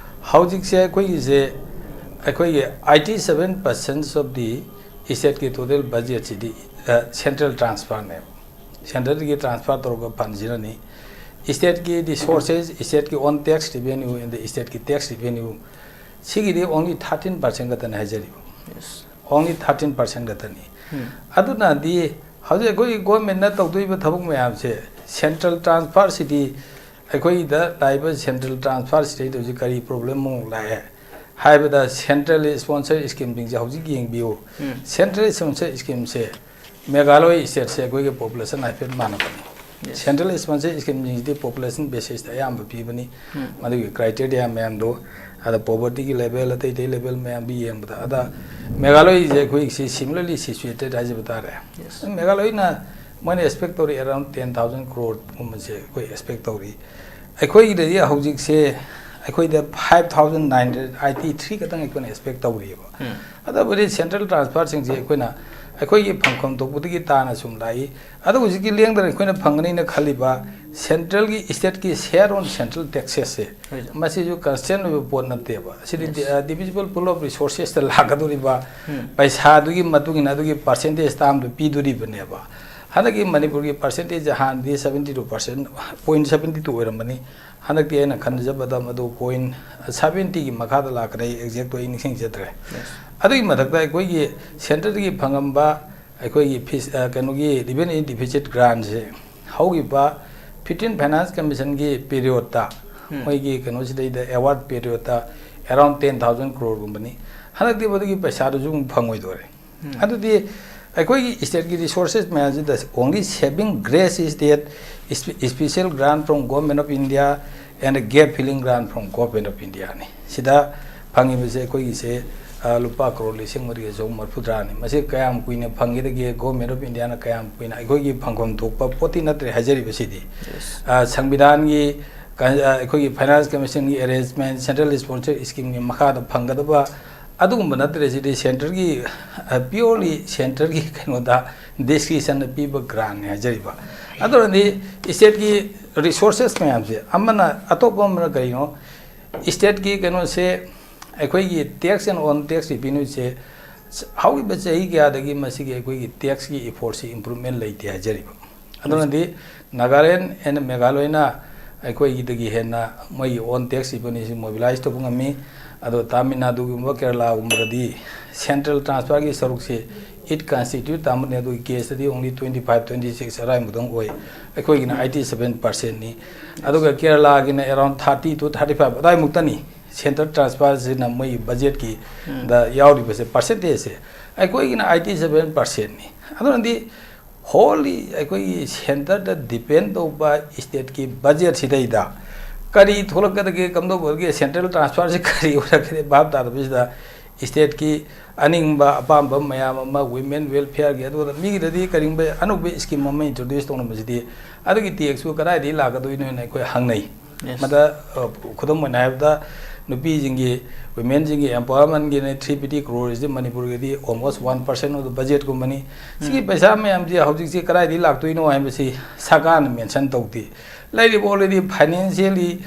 ꯍꯧꯖꯤꯛꯁꯦ ꯑꯩꯈꯣꯏꯒꯤꯁꯦ ꯑꯩꯈꯣꯏꯒꯤ eighty seven percent of the stateꯀꯤ total budgetꯁꯤꯗꯤ central transferꯅꯦꯕ꯫ Centralꯗꯒꯤ transfer ꯇꯧꯔꯒ fundꯁꯤꯅꯅꯤ꯫ Stateꯀꯤ resources, stateꯀꯤ own tax revenue and stateꯀꯤ tax revenue, ꯁꯤꯒꯤꯗꯤ only thirteen percent ꯈꯛꯇꯅꯤ ꯍꯥꯏꯖꯔꯤꯕ꯫ Only thirteen percent ꯈꯛꯇꯅꯤ꯫ ꯑꯗꯨꯅꯗꯤ ꯍꯧꯖꯤꯛ ꯑꯩꯈꯣꯏꯒꯤ governmentꯅ ꯇꯧꯗꯣꯏꯕ ꯊꯕꯛ ꯃꯌꯥꯝꯁꯦ, central transferꯁꯤꯗꯤ ꯑꯩꯈꯣꯏꯗ ꯂꯥꯛꯏꯕ central transferꯁꯤꯗꯩꯗ ꯍꯧꯖꯤꯛ ꯀꯔꯤ problem ꯑꯃꯨꯛ ꯂꯥꯛꯑꯦ ꯍꯥꯏꯕꯗ, central sponsor schemeꯁꯤꯡꯁꯦ ꯍꯧꯖꯤꯛ ꯌꯦꯡꯕꯤꯌꯨ꯫ Central sponsor schemeꯁꯦ, ꯃꯦꯘꯥꯂꯣꯏ stateꯁꯦ ꯑꯩꯈꯣꯏꯒꯤ population ꯍꯥꯏꯐꯦꯠ ꯃꯥꯟꯅꯕꯅꯤ꯫ Central sponsor schemeꯁꯤꯡꯁꯤꯗꯤ population basisꯇ ꯑꯌꯥꯝꯕ ꯄꯤꯕꯅꯤ꯫ ꯃꯗꯨꯒꯤ criteria ꯃꯌꯥꯝꯗꯣ, ꯑꯗ povertyꯒꯤ level, ꯑꯇꯩ ꯑꯇꯩ level ꯃꯌꯥꯝꯗꯨ ꯌꯦꯡꯕꯗ, ꯑꯗ ꯃꯦꯘꯥꯂꯣꯏꯁꯦ ꯑꯩꯈꯣꯏꯒꯤ similarly situated ꯍꯥꯏꯖꯕ ꯇꯥꯔꯦ꯫ ꯃꯦꯘꯥꯂꯣꯏꯅ ꯃꯣꯏꯅ expect ꯇꯧꯔꯤ around ten thousand crore ꯒꯨꯝꯕꯁꯦ ꯑꯩꯈꯣꯏ expect ꯇꯧꯔꯤ꯫ ꯑꯩꯈꯣꯏꯒꯤꯗꯗꯤ ꯍꯧꯖꯤꯛꯁꯦ ꯑꯩꯈꯣꯏꯗ five thousand nine hundred eighty three ꯈꯛꯇꯪ ꯑꯩꯈꯣꯏꯅ expect ꯇꯧꯔꯤꯑꯕ꯫ ꯑꯗꯨꯕꯨꯗꯤ central transferꯁꯤꯡꯁꯦ ꯑꯩꯈꯣꯏꯅ ꯑꯩꯈꯣꯏꯒꯤ ꯐꯪꯐꯝ ꯊꯣꯛꯄꯗꯒꯤ ꯇꯥꯅ ꯁꯨꯝ ꯂꯥꯛꯏ꯫ ꯑꯗꯨ ꯍꯧꯖꯤꯛꯀꯤ ꯂꯦꯡꯗꯅ ꯑꯩꯈꯣꯏꯅ ꯐꯪꯒꯅꯤꯅ ꯈꯜꯂꯤꯕ centralꯒꯤ, stateꯀꯤ share on central taxesꯁꯦ, ꯃꯁꯤꯁꯨ constant ꯑꯣꯏꯕ ꯄꯣꯠ ꯅꯠꯇꯦꯕ꯫ ꯑꯁꯤꯗꯤ divisible pool of resourcesꯇ ꯂꯥꯛꯀꯗꯧꯔꯤꯕ ꯄꯩꯁꯥꯗꯨꯒꯤ ꯃꯇꯨꯡ ꯏꯟꯅ ꯑꯗꯨꯒꯤ percentage ꯇꯥꯝꯗꯨ ꯄꯤꯗꯣꯔꯤꯕꯅꯦꯕ꯫ ꯍꯟꯗꯛꯀꯤ ꯃꯅꯤꯄꯨꯔꯒꯤ percentage ꯍꯥꯟꯅꯗꯤ seventy two percent, point seventy two ꯑꯣꯏꯔꯝꯕꯅꯤ꯫ ꯍꯟꯗꯛꯇꯤ ꯑꯩꯅ ꯈꯟꯖꯕꯗ ꯃꯗꯨ point seventyꯒꯤ ꯃꯈꯥꯗ ꯂꯥꯛꯀꯅꯤ, exactꯇꯣ ꯑꯩ ꯅꯤꯡꯁꯤꯡꯖꯗ꯭ꯔꯦ꯫ ꯑꯗꯨꯒꯤ ꯃꯊꯛꯇ ꯑꯩꯈꯣꯏꯒꯤ centreꯗꯒꯤ ꯐꯪꯉꯝꯕ ꯑꯩꯈꯣꯏꯒꯤ ꯐꯤꯁ-, ꯑ, ꯀꯩꯅꯣꯒꯤ revenue deficit grantꯁꯦ ꯍꯧꯈꯤꯕ fifteen Finance Commissionꯒꯤ periodꯇ, ꯃꯣꯏꯒꯤ ꯀꯩꯅꯣꯁꯤꯗꯩꯗ award periodꯇ around ten thousand croreꯒꯨꯝꯕꯅꯤ꯫ ꯍꯟꯗꯛꯇꯤ ꯃꯗꯨꯒꯤ ꯄꯩꯁꯥꯗꯨꯁꯨ ꯑꯃꯨꯛ ꯐꯪꯉꯣꯏꯗꯣꯔꯦ꯫ ꯑꯗꯨꯗꯤ ꯑꯩꯈꯣꯏꯒꯤ stateꯀꯤ resources ꯃꯌꯥꯝꯁꯤꯗ only saving grace is that spe-, special grant from Government of India and gap filling grant from Government of Indiaꯅꯤ꯫ ꯁꯤꯗ ꯐꯪꯉꯤꯕꯁꯦ ꯑꯩꯈꯣꯏꯒꯤꯁꯦ, ꯑ, ꯂꯨꯄꯥ crore ꯂꯤꯁꯤꯡ ꯃꯔꯤꯒ ꯆꯍꯨꯝ ꯃꯔꯤꯐꯨꯇꯔꯥꯅꯤ꯫ ꯃꯁꯤ ꯀꯌꯥꯝ ꯀꯨꯏꯅ ꯐꯪꯈꯤꯗꯒꯦ? Government of Indiaꯅ ꯀꯌꯥꯝ ꯀꯨꯏꯅ ꯑꯩꯈꯣꯏꯒꯤ ꯐꯪꯐꯝ ꯊꯣꯛꯄ ꯄꯣꯠꯇꯤ ꯅꯠꯇ꯭ꯔꯦ ꯍꯥꯏꯖꯔꯤꯕꯁꯤꯗꯤ꯫ ꯑ, ꯁꯪꯕꯤꯙꯥꯟꯒꯤ, ꯀ-, ꯑ, ꯑꯩꯈꯣꯏꯒꯤ Finance Commissionꯒꯤ arrangement, central sponsor schemeꯒꯤ ꯃꯈꯥꯗ ꯐꯪꯒꯗꯕ ꯑꯗꯨꯒꯨꯝꯕ ꯅꯠꯇ꯭ꯔꯦ꯫ ꯁꯤꯗꯤ centreꯒꯤ, ꯑ, purely centreꯒꯤ ꯀꯩꯅꯣꯗ, discretionꯗ ꯄꯤꯕ grantꯅꯤ ꯍꯥꯏꯖꯔꯤꯕ꯫ ꯑꯗꯨꯅꯗꯤ stateꯀꯤ resources ꯃꯌꯥꯝꯁꯦ, ꯑꯃꯅ, ꯑꯇꯣꯞꯄ ꯑꯃꯅ ꯀꯔꯤꯅꯣ, stateꯀꯤ ꯀꯩꯅꯣꯁꯦ, ꯑꯩꯈꯣꯏꯒꯤ tax and on tax revenue ꯁꯦ ꯍꯧꯈꯤꯕ ꯆꯍꯤ ꯀꯌꯥꯗꯒꯤ ꯃꯁꯤꯒꯤ ꯑꯩꯈꯣꯏꯒꯤ tax ꯀꯤ effort ꯁꯤ improvement ꯂꯩꯇꯦ ꯍꯥꯏꯖꯔꯤꯕ꯫ ꯑꯗꯨꯅꯗꯤ Nagaland and Meghalaya ꯅ ꯑꯩꯈꯣꯏꯒꯤꯗꯒꯤ ꯍꯦꯟꯅ ꯃꯣꯏꯒꯤ own tax revenue ꯁꯤ mobilize ꯇꯧꯕ ꯉꯝꯃꯤ꯫ ꯑꯗꯣ ꯇꯥꯃꯤꯜ ꯅꯥꯗꯨꯒꯨꯝꯕ, ꯀꯦꯔꯂꯥꯒꯨꯝꯕꯗꯗꯤ central transfer ꯒꯤ ꯁꯔꯨꯛꯁꯤ, it constitute ꯇꯥꯃꯤꯜ ꯅꯥꯗꯨꯒꯤ case ꯇꯗꯤ only twenty five, twenty six ꯑꯗꯥꯏꯃꯨꯛꯇꯪ ꯑꯣꯏ꯫ ꯑꯩꯈꯣꯏꯒꯤꯅ eighty seven percent ꯅꯤ꯫ ꯑꯗꯨꯒ ꯀꯦꯔꯂꯥꯒꯤꯅ around thirty to thirty five ꯑꯗꯥꯏꯃꯨꯛꯇꯅꯤ central transfer ꯁꯤꯅ ꯃꯣꯏꯒꯤ budget ꯀꯤ ꯎꯝ꯫ ꯗ ꯌꯥꯎꯔꯤꯕꯁꯦ, percentage ꯁꯦ꯫ ꯑꯩꯈꯣꯏꯒꯤꯅ eighty seven percent ꯅꯤ꯫ ꯑꯗꯨꯅꯗꯤ wholly ꯑꯩꯈꯣꯏꯒꯤ centre ꯗ depend ꯇꯧꯕ state ꯀꯤ budget ꯁꯤꯗꯩꯗ ꯀꯔꯤ ꯊꯣꯛꯂꯛꯀꯗꯒꯦ, ꯀꯝꯗꯧꯕꯒꯦ, central transfer ꯁꯤ ꯀꯔꯤ ꯑꯣꯏꯔꯛꯀꯅꯤ ꯚꯥꯞ ꯇꯥꯗꯕꯁꯤꯗ, state ꯀꯤ ꯑꯅꯤꯡꯕ ꯑꯄꯥꯝꯕ ꯃꯌꯥꯝ ꯑꯃ, women welfare ꯒꯤ, ꯑꯗꯨꯒ ꯃꯤꯒꯤꯗꯗꯤ ꯀꯔꯤꯒꯨꯝꯕ ꯑꯅꯧꯕ scheme ꯑꯃ introduce ꯇꯧꯅꯕꯁꯤꯗꯤ ꯑꯗꯨꯒꯤ tax ꯁꯨ ꯀꯗꯥꯏꯗꯒꯤ ꯂꯥꯛꯀꯗꯣꯏꯅꯣ ꯍꯥꯏꯅ ꯑꯩꯈꯣꯏ ꯍꯪꯅꯩ꯫ Yes. ꯃꯗ, ꯑ, ꯈꯨꯗꯝ ꯑꯣꯏꯅ ꯍꯥꯏꯔꯕꯗ, ꯅꯨꯄꯤꯁꯤꯡꯒꯤ, women ꯁꯤꯡꯒꯤ empowerment ꯀꯤꯅ three fifty crore ꯁꯤ ꯃꯅꯤꯄꯨꯔꯒꯤꯗꯤ almost one percent of the budget ꯀꯨꯝꯕꯅꯤ꯫ ꯁꯤꯒꯤ ꯎꯝ꯫ ꯄꯩꯁꯥ ꯃꯌꯥꯝꯁꯤ ꯍꯧꯖꯤꯛꯁꯤ ꯀꯗꯥꯏꯗꯒꯤ ꯂꯥꯛꯇꯣꯏꯅꯣ ꯍꯥꯏꯕꯁꯤ ꯁꯔꯀꯥꯔꯅ mention ꯇꯧꯗꯦ꯫ ꯂꯩꯔꯤꯕ already financially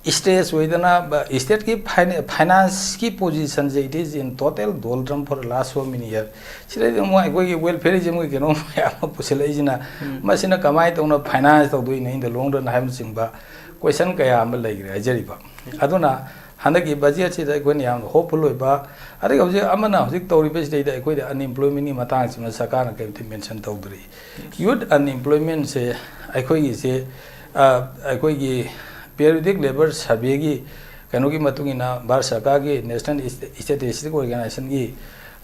stress ꯑꯣꯏꯗꯅ, ꯕ-, state ꯀꯤ ꯐꯥꯏꯅ-, finance ꯀꯤ position say, it is in total doldrum for the last so many years꯫ ꯁꯤꯗꯩꯗ ꯑꯃꯨꯛ ꯑꯩꯈꯣꯏꯒꯤ welfareism ꯒꯤ ꯀꯩꯅꯣ ꯃꯌꯥꯝ ꯑꯃ ꯄꯨꯁꯤꯜꯂꯛꯏꯁꯤꯅ, ꯎꯝ꯫ ꯃꯁꯤꯅ ꯀꯃꯥꯏꯅ ꯇꯧꯅ finance ꯇꯧꯗꯣꯏꯅꯣ in the long run ꯍꯥꯏꯕꯅꯆꯤꯡꯕ question ꯀꯌꯥ ꯑꯃ ꯂꯩꯈ꯭ꯔꯦ ꯍꯥꯏꯖꯔꯤꯕ꯫ ꯑꯗꯨꯅ ꯍꯟꯗꯛꯀꯤ budget ꯁꯤꯗ ꯑꯩꯈꯣꯏꯅ ꯌꯥꯝꯅ hopeful ꯑꯣꯏꯕ, ꯑꯗꯒꯤ ꯍꯧꯖꯤꯛ ꯑꯃꯅ ꯍꯧꯖꯤꯛ ꯇꯧꯔꯤꯕꯁꯤꯗꯩꯗ ꯑꯩꯈꯣꯏꯗ unemployment ꯒꯤ ꯃꯇꯥꯡꯁꯤꯃ ꯁꯔꯀꯥꯔꯅ ꯀꯔꯤꯝꯇ mention ꯇꯧꯗ꯭ꯔꯤ꯫ Youth unemployment ꯁꯦ ꯑꯩꯈꯣꯏꯒꯤꯁꯦ, ꯑ, ꯑꯩꯈꯣꯏꯒꯤ periodic labour survey ꯒꯤ ꯀꯩꯅꯣꯒꯤ ꯃꯇꯨꯡ ꯏꯟꯅ, ꯚꯥꯔꯠ ꯁꯔꯀꯥꯔꯒꯤ National Statistic Organisation ꯒꯤ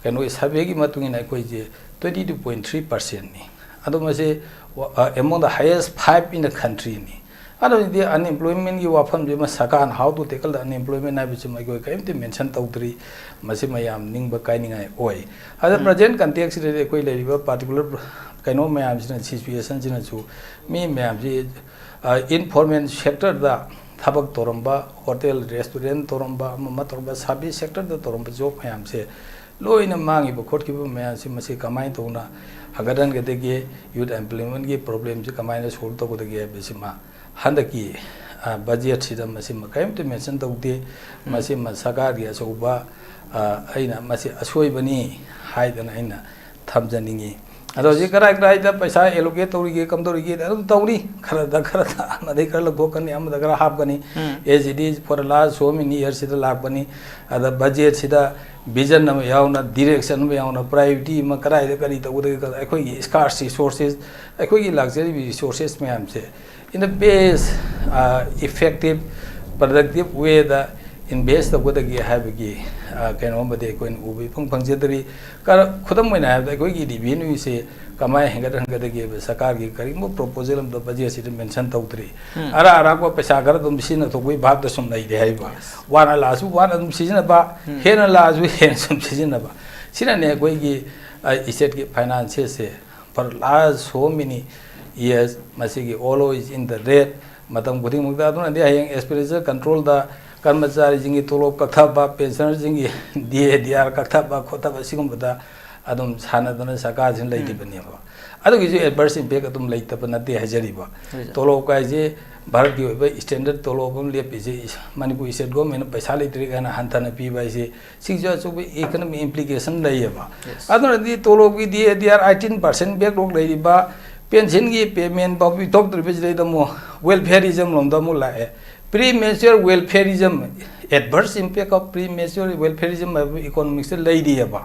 ꯀꯩꯅꯣꯒꯤ survey ꯒꯤ ꯃꯇꯨꯡ ꯏꯟꯅ ꯑꯩꯈꯣꯏꯁꯦ twenty two point three percent ꯅꯤ꯫ ꯑꯗꯣ ꯃꯁꯤ, ꯑ, among the highest five in the country ꯅꯤ꯫ ꯑꯗꯣ ꯍꯧꯖꯤꯛꯇꯤ unemployment ꯒꯤ ꯋꯥꯐꯝꯁꯤꯃ ꯁꯔꯀꯥꯔꯅ how to tackle the unemployment ꯍꯥꯏꯕꯁꯤꯃ ꯑꯩꯈꯣꯏ ꯀꯔꯤꯝꯇ mention ꯇꯧꯗ꯭ꯔꯤ꯫ ꯃꯁꯤ ꯃꯌꯥꯝ ꯅꯤꯡꯕ ꯀꯥꯏꯅꯤꯡꯉꯥꯏ ꯑꯣꯏ꯫ ꯑꯗ ꯎꯝ꯫ Present context ꯁꯤꯗꯗꯤ ꯑꯩꯈꯣꯏ ꯂꯩꯔꯤꯕ particular ꯀꯩꯅꯣ ꯃꯌꯥꯝꯁꯤꯅ, situation ꯁꯤꯅꯁꯨ ꯃꯤ ꯃꯌꯥꯝꯁꯤ, ꯑ, informal sector ꯗ ꯊꯕꯛ ꯇꯧꯔꯝꯕ, hotel, restaurant ꯇꯧꯔꯝꯕ, ꯑꯃ ꯑꯃ ꯇꯧꯔꯝꯕ, service sector ꯗ ꯇꯧꯔꯝꯕ job ꯃꯌꯥꯝꯁꯦ ꯂꯣꯏꯅ ꯃꯥꯡꯉꯤꯕ ꯈꯣꯠꯈꯤꯕ ꯃꯌꯥꯝꯁꯤ, ꯃꯁꯤ ꯀꯃꯥꯏꯅ ꯇꯧꯅ ꯍꯟꯒꯠꯍꯟꯒꯗꯒꯦ, youth employment ꯀꯤ problem ꯁꯤ ꯀꯃꯥꯏꯅ solve ꯇꯧꯒꯗꯒꯦ ꯍꯥꯏꯕꯁꯤꯃ ꯍꯟꯗꯛꯀꯤ, ꯕꯖꯦꯠꯁꯤꯗ ꯃꯁꯤꯃ ꯀꯔꯤꯝꯇ ꯃꯦꯟꯁꯟ ꯇꯧꯗꯦ꯫ ꯃꯁꯤꯃ ꯁꯔꯀꯥꯔꯒꯤ ꯑꯆꯧꯕ, ꯑ, ꯑꯩꯅ ꯃꯁꯤ ꯑꯁꯣꯏꯕꯅꯤ ꯍꯥꯏꯗꯅ ꯑꯩꯅ ꯊꯝꯖꯅꯤꯡꯉꯤ꯫ ꯑꯗꯣ ꯍꯧꯖꯤꯛ ꯀꯔꯥꯏ ꯀꯔꯥꯏꯗ ꯄꯩꯁꯥ allocate ꯇꯧꯔꯤꯒꯦ, ꯀꯝꯗꯧꯔꯤꯒꯦ, ꯑꯗꯨꯝ ꯇꯧꯔꯤ꯫ ꯈꯔꯗ ꯈꯔꯗ ꯑꯃꯗꯒꯤ ꯈꯔ ꯂꯧꯊꯣꯛꯀꯅꯤ, ꯑꯃꯗ ꯈꯔ ꯍꯥꯞꯀꯅꯤ꯫ As it is for the last so many years ꯁꯤꯗ ꯂꯥꯛꯄꯅꯤ꯫ ꯑꯗ ꯕꯖꯦꯠꯁꯤꯗ vision ꯑꯃ ꯌꯥꯎꯅ, direction ꯑꯃ ꯌꯥꯎꯅ, priority ꯑꯃ, ꯀꯗꯥꯏꯗ ꯀꯔꯤ ꯇꯧꯒꯗꯒꯦ, ꯑꯩꯈꯣꯏꯒꯤ scarce resources, ꯑꯩꯈꯣꯏꯒꯤ ꯂꯥꯛꯆꯔꯤꯕ resources ꯃꯌꯥꯝꯁꯦ in the best, uh, effective, productive way the invest ꯇꯧꯒꯗꯒꯦ ꯍꯥꯏꯕꯒꯤ, ꯑ, ꯀꯩꯅꯣꯝꯃꯗꯤ ꯑꯩꯈꯣꯏꯅ ꯎꯕ ꯏꯐꯪ ꯐꯪꯖꯗ꯭ꯔꯤ꯫ ꯀꯔ-, ꯈꯨꯗꯝ ꯑꯣꯏꯅ ꯍꯥꯏꯔꯕꯗ, ꯑꯩꯈꯣꯏꯒꯤ revenue ꯁꯦ ꯀꯃꯥꯏꯅ ꯍꯦꯟꯒꯠꯍꯟꯒꯗꯒꯦꯕ, ꯁꯔꯀꯥꯔꯒꯤ ꯀꯔꯤꯒꯨꯝꯕ proposal ꯑꯃꯗ ꯕꯖꯦꯠꯁꯤꯗ ꯃꯦꯟꯁꯟ ꯇꯧꯗ꯭ꯔꯤ꯫ ꯑꯔꯥꯛ ꯑꯔꯥꯛꯄ ꯄꯩꯁꯥ ꯈꯔ ꯑꯗꯨꯝ ꯁꯤꯖꯤꯟꯅꯊꯣꯛꯄꯒꯤ ꯚꯥꯞꯇ ꯁꯨꯝ ꯂꯩꯔꯦ ꯍꯥꯏꯕ꯫ ꯋꯥꯅ ꯂꯥꯛꯑꯁꯨ ꯋꯥꯅ ꯑꯗꯨꯝ ꯁꯤꯖꯤꯟꯅꯕ, ꯍꯦꯟꯅ ꯂꯥꯛꯑꯁꯨ ꯍꯦꯟꯅ ꯁꯨꯝ ꯁꯤꯖꯤꯟꯅꯕ꯫ ꯁꯤꯅꯅꯦ ꯑꯩꯈꯣꯏꯒꯤ, ꯑ, state ꯀꯤ finances say for last so many years ꯃꯁꯤꯒꯤ always in the red, ꯃꯇꯝ ꯈꯨꯗꯤꯡꯃꯛꯇ꯫ ꯑꯗꯨꯅꯗꯤ ꯍꯌꯦꯡ expenditure control ꯗ ꯀꯔꯃꯆꯥꯔꯤꯁꯤꯡꯒꯤ ꯇꯣꯂꯣꯞ ꯀꯛꯊꯕ, pensioner ꯁꯤꯡꯒꯤ D A D R ꯀꯛꯊꯕ ꯈꯣꯠꯊꯕ, ꯁꯤꯒꯨꯝꯕꯗ ꯑꯗꯨꯝ ꯁꯥꯟꯅꯗꯅ ꯁꯔꯀꯥꯔꯁꯤꯅ ꯂꯩꯔꯤꯕꯅꯦꯕ꯫ ꯑꯗꯨꯒꯤꯁꯨ adverse impact ꯑꯗꯨꯝ ꯂꯩꯇꯕ ꯅꯠꯇꯦ ꯍꯥꯏꯖꯔꯤꯕ꯫ ꯇꯣꯂꯣꯞ ꯀꯥꯏꯁꯦ ꯚꯥꯔꯠꯀꯤ ꯑꯣꯏꯕ standard ꯇꯣꯂꯣꯞ ꯑꯃ ꯂꯦꯞꯄꯤꯁꯦ, ꯃꯅꯤꯄꯨꯔ state government ꯅ ꯄꯩꯁꯥ ꯂꯩꯇ꯭ꯔꯦ ꯀꯥꯏꯅ ꯍꯟꯊꯅ ꯄꯤꯕ ꯍꯥꯏꯁꯦ, ꯁꯤꯒꯤꯁꯨ ꯑꯆꯧꯕ economic implication ꯂꯩꯌꯦꯕ꯫ ꯑꯗꯨꯅꯗꯤ ꯇꯣꯂꯣꯞꯀꯤ D A D R eighteen percent backlog ꯂꯩꯔꯤꯕ, pension ꯒꯤ payment ꯐꯥꯎ ꯄꯤꯊꯣꯛꯇ꯭ꯔꯤꯕꯁꯤꯗꯩꯗ ꯑꯃꯨꯛ welfareism ꯂꯣꯝꯗ ꯑꯃꯨꯛ ꯂꯥꯛꯑꯦ꯫ Premature welfareism, adverse impact of premature welfareism ꯍꯥꯏꯕ economics ꯇ ꯂꯩꯔꯤꯑꯕ꯫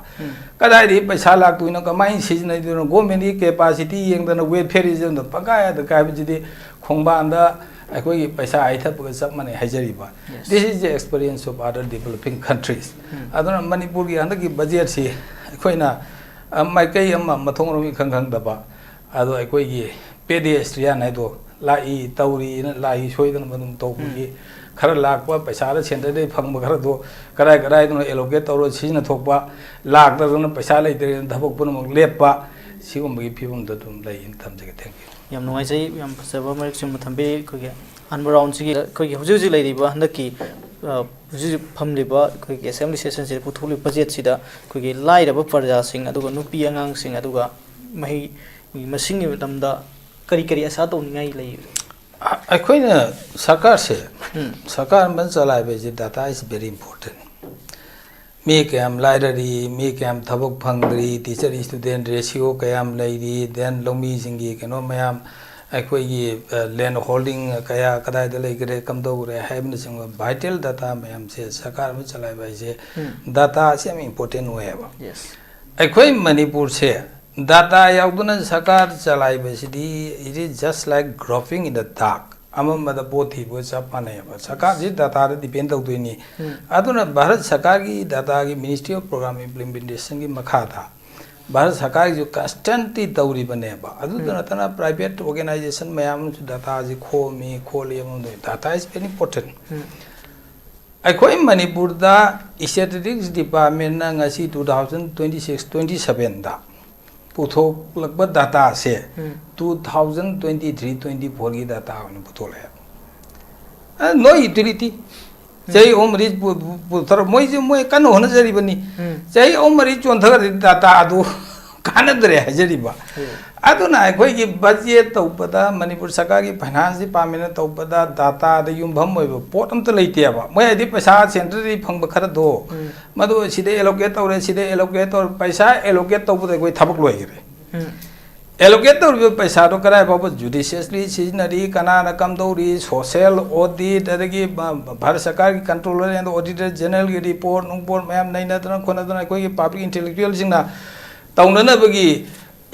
ꯀꯗꯥꯏꯗꯒꯤ ꯄꯩꯁꯥ ꯂꯥꯛꯇꯣꯏꯅꯣ, ꯀꯃꯥꯏꯅ ꯁꯤꯖꯤꯟꯅꯗꯣꯏꯅꯣ, government ꯀꯤ capacity ꯌꯦꯡꯗꯅ welfareism ꯗ ꯄꯪꯀꯥꯏꯗ ꯀꯥꯏꯕꯁꯤꯗꯤ ꯈꯣꯡꯕꯥꯟꯗ ꯑꯩꯈꯣꯏꯒꯤ ꯄꯩꯁꯥ ꯍꯩꯊꯕꯒ ꯆꯞ ꯃꯥꯟꯅꯩ ꯍꯥꯏꯖꯔꯤꯕ꯫ This is the experience of other developing countries꯫ ꯑꯗꯨꯅ ꯃꯅꯤꯄꯨꯔꯒꯤ ꯍꯟꯗꯛꯀꯤ ꯕꯖꯦꯠꯁꯤ ꯑꯩꯈꯣꯏꯅ, ꯑ, ꯃꯥꯏꯀꯩ ꯑꯃ ꯃꯊꯣꯡ ꯃꯔꯝ ꯏꯈꯪ ꯈꯪꯗꯕ, ꯑꯗꯣ ꯑꯩꯈꯣꯏꯒꯤ pedestrian ꯍꯥꯏꯗꯣ ꯂꯥꯛꯏ ꯇꯧꯔꯤꯅ ꯂꯥꯛꯏ ꯁꯣꯏꯗꯅ ꯑꯗꯨꯝ ꯇꯧꯕꯒꯤ, ꯈꯔ ꯂꯥꯛꯄ ꯄꯩꯁꯥꯗ centre ꯗꯒꯤ ꯐꯪꯕ ꯈꯔꯗꯣ ꯀꯔꯥꯏ ꯀꯔꯥꯏꯗꯅꯣ allocate ꯇꯧꯔ ꯁꯤꯖꯤꯟꯅꯊꯣꯛꯄ, ꯂꯥꯛꯇꯗꯅ ꯄꯩꯁꯥ ꯂꯩꯇ꯭ꯔꯦꯅ ꯊꯕꯛ ꯄꯨꯝꯅꯃꯛ ꯂꯦꯞꯄ, ꯁꯤꯒꯨꯝꯕꯒꯤ ꯐꯤꯕꯝꯗ ꯑꯗꯨꯝ ꯂꯩꯌꯦꯅ ꯊꯝꯖꯒꯦ꯫ Thank you꯫ ꯌꯥꯝ ꯅꯨꯡꯉꯥꯏꯖꯩ, ꯌꯥꯝ ꯐꯖꯕ ꯃꯔꯤꯛ ꯆꯨꯝꯕ ꯊꯝꯕꯤ꯫ ꯑꯩꯈꯣꯏꯒꯤ ꯑꯍꯥꯟꯕ round ꯁꯤꯒꯤ ꯑꯩꯈꯣꯏꯒꯤ ꯍꯧꯖꯤꯛ ꯍꯧꯖꯤꯛ ꯂꯩꯔꯤꯕ ꯍꯟꯗꯛꯀꯤ, ꯑ, ꯍꯧꯖꯤꯛ ꯍꯧꯖꯤꯛ ꯐꯝꯂꯤꯕ ꯑꯩꯈꯣꯏꯒꯤ assembly session ꯁꯤꯗ ꯄꯨꯊꯣꯛꯂꯤꯕ ꯕꯖꯦꯠꯁꯤꯗ ꯑꯩꯈꯣꯏꯒꯤ ꯂꯥꯏꯔꯕ ꯄ꯭ꯔꯖꯥꯁꯤꯡ, ꯑꯗꯨꯒ ꯅꯨꯄꯤ ꯑꯉꯥꯡꯁꯤꯡ, ꯑꯗꯨꯒ ꯃꯍꯩ ꯃꯁꯤꯡꯒꯤ ꯂꯝꯗ ꯀꯔꯤ ꯀꯔꯤ ꯑꯁꯥ ꯇꯧꯅꯤꯡꯉꯥꯏ ꯂꯩ? ꯑꯩꯈꯣꯏꯅ ꯁꯔꯀꯥꯔꯁꯦ, ꯁꯔꯀꯥꯔ ꯑꯃ ꯆꯂꯥꯏꯕꯁꯦ data is very important. ꯃꯤ ꯀꯌꯥꯝ ꯂꯥꯏꯔꯔꯤ, ꯃꯤ ꯀꯌꯥꯝ ꯊꯕꯛ ꯐꯪꯗ꯭ꯔꯤ, teacher student ratio ꯀꯌꯥꯝ ꯂꯩꯔꯤ, then ꯂꯧꯃꯤꯁꯤꯡꯒꯤ ꯀꯩꯅꯣ ꯃꯌꯥꯝ, ꯑꯩꯈꯣꯏꯒꯤ, ꯑ, land holding ꯀꯌꯥ ꯀꯗꯥꯏꯗ ꯂꯩꯈ꯭ꯔꯦ, ꯀꯝꯗꯧꯈ꯭ꯔꯦ ꯍꯥꯏꯕꯅꯆꯤꯡꯕ vital data ꯃꯌꯥꯝꯁꯦ ꯁꯔꯀꯥꯔ ꯑꯃ ꯆꯂꯥꯏꯕ ꯍꯥꯏꯁꯦ, data ꯑꯁꯤ ꯌꯥꯝ important ꯑꯣꯏꯌꯦꯕ꯫ ꯑꯩꯈꯣꯏ ꯃꯅꯤꯄꯨꯔꯁꯦ data ꯌꯥꯎꯗꯅ ꯁꯔꯀꯥꯔ ꯆꯂꯥꯏꯕꯁꯤꯗꯤ, it is just like groping in the dark. ꯑꯃꯝꯕꯗ ꯄꯣꯠ ꯊꯤꯕꯒ ꯆꯞ ꯃꯥꯟꯅꯩꯕ꯫ ꯁꯔꯀꯥꯔꯁꯤ dataꯗ depend ꯇꯧꯗꯣꯏꯅꯤ꯫ ꯑꯗꯨꯅ ꯚꯥꯔꯠ ꯁꯔꯀꯥꯔꯒꯤ dataꯒꯤ Ministry of Program Implementationꯒꯤ ꯃꯈꯥꯗ ꯚꯥꯔꯠ ꯁꯔꯀꯥꯔꯒꯤꯁꯨ constantly ꯇꯧꯔꯤꯕꯅꯦꯕ꯫ ꯑꯗꯨꯗ ꯅꯠꯇꯅ private organization ꯃꯌꯥꯝ ꯑꯃꯁꯨ dataꯁꯤ ꯈꯣꯝꯃꯤ, ꯈꯣꯠꯂꯤ ꯑꯃ ꯑꯃ ꯇꯧꯏ꯫ Data is very important. ꯑꯩꯈꯣꯏ ꯃꯅꯤꯄꯨꯔꯗ Statistics Departmentꯅ ꯉꯁꯤ two thousand twenty six twenty sevenꯗ ꯄꯨꯊꯣꯛꯂꯛꯄ dataꯁꯦ two thousand twenty three twenty fourꯒꯤ data ꯑꯣꯏꯅ ꯄꯨꯊꯣꯛꯂꯛꯑꯦ꯫ ꯑ, no utility꯫ ꯆꯍꯤ ꯑꯍꯨꯝ ꯃꯔꯤ ꯄꯨ-, ꯄꯨ-, ꯄꯨꯊꯣꯔꯛ-, ꯃꯣꯏꯁꯦ ꯃꯣꯏ ꯀꯟꯅ ꯍꯣꯠꯅꯖꯔꯤꯕꯅꯤ꯫ ꯆꯍꯤ ꯑꯍꯨꯝ ꯃꯔꯤ ꯆꯣꯟꯊꯈ꯭ꯔꯗꯤ data ꯑꯗꯨ ꯀꯥꯟꯅꯗ꯭ꯔꯦ ꯍꯥꯏꯖꯔꯤꯕ꯫ ꯑꯗꯨꯅ ꯑꯩꯈꯣꯏꯒꯤ budget ꯇꯧꯕꯗ, ꯃꯅꯤꯄꯨꯔ ꯁꯔꯀꯥꯔꯒꯤ finance departmentꯅ ꯇꯧꯕꯗ dataꯗ ꯌꯨꯝꯐꯝ ꯑꯣꯏꯕ ꯄꯣꯠ ꯑꯝꯇ ꯂꯩꯇꯦꯕ꯫ ꯃꯣꯏ ꯍꯥꯏꯗꯤ ꯄꯩꯁꯥ centreꯗꯒꯤ ꯐꯪꯕ ꯈꯔꯗꯣ, ꯃꯗꯨ ꯁꯤꯗ allocate ꯇꯧꯔꯦ, ꯁꯤꯗ allocate ꯇꯧꯔꯦ, ꯄꯩꯁꯥ allocate ꯇꯧꯕꯗ ꯑꯩꯈꯣꯏ ꯊꯕꯛ ꯂꯣꯏꯈ꯭ꯔꯦ꯫ Allocate ꯇꯧꯔꯤꯕ ꯄꯩꯁꯥꯗꯣ ꯀꯗꯥꯏ ꯐꯥꯎꯕ judiciously ꯁꯤꯖꯤꯟꯅꯔꯤ, ꯀꯅꯥꯅ ꯀꯝꯗꯧꯔꯤ, social audit, ꯑꯗꯒꯤ ꯚꯥ-, ꯚꯥꯔꯠ ꯁꯔꯀꯥꯔꯒꯤ controller and auditor generalꯒꯤ report ꯅꯨꯡꯄꯣꯔꯠ ꯃꯌꯥꯝ ꯅꯩꯅꯗꯅ ꯈꯣꯠꯅꯗꯅ ꯑꯩꯈꯣꯏꯒꯤ public intellectualꯁꯤꯡꯅ ꯇꯧꯅꯅꯕꯒꯤ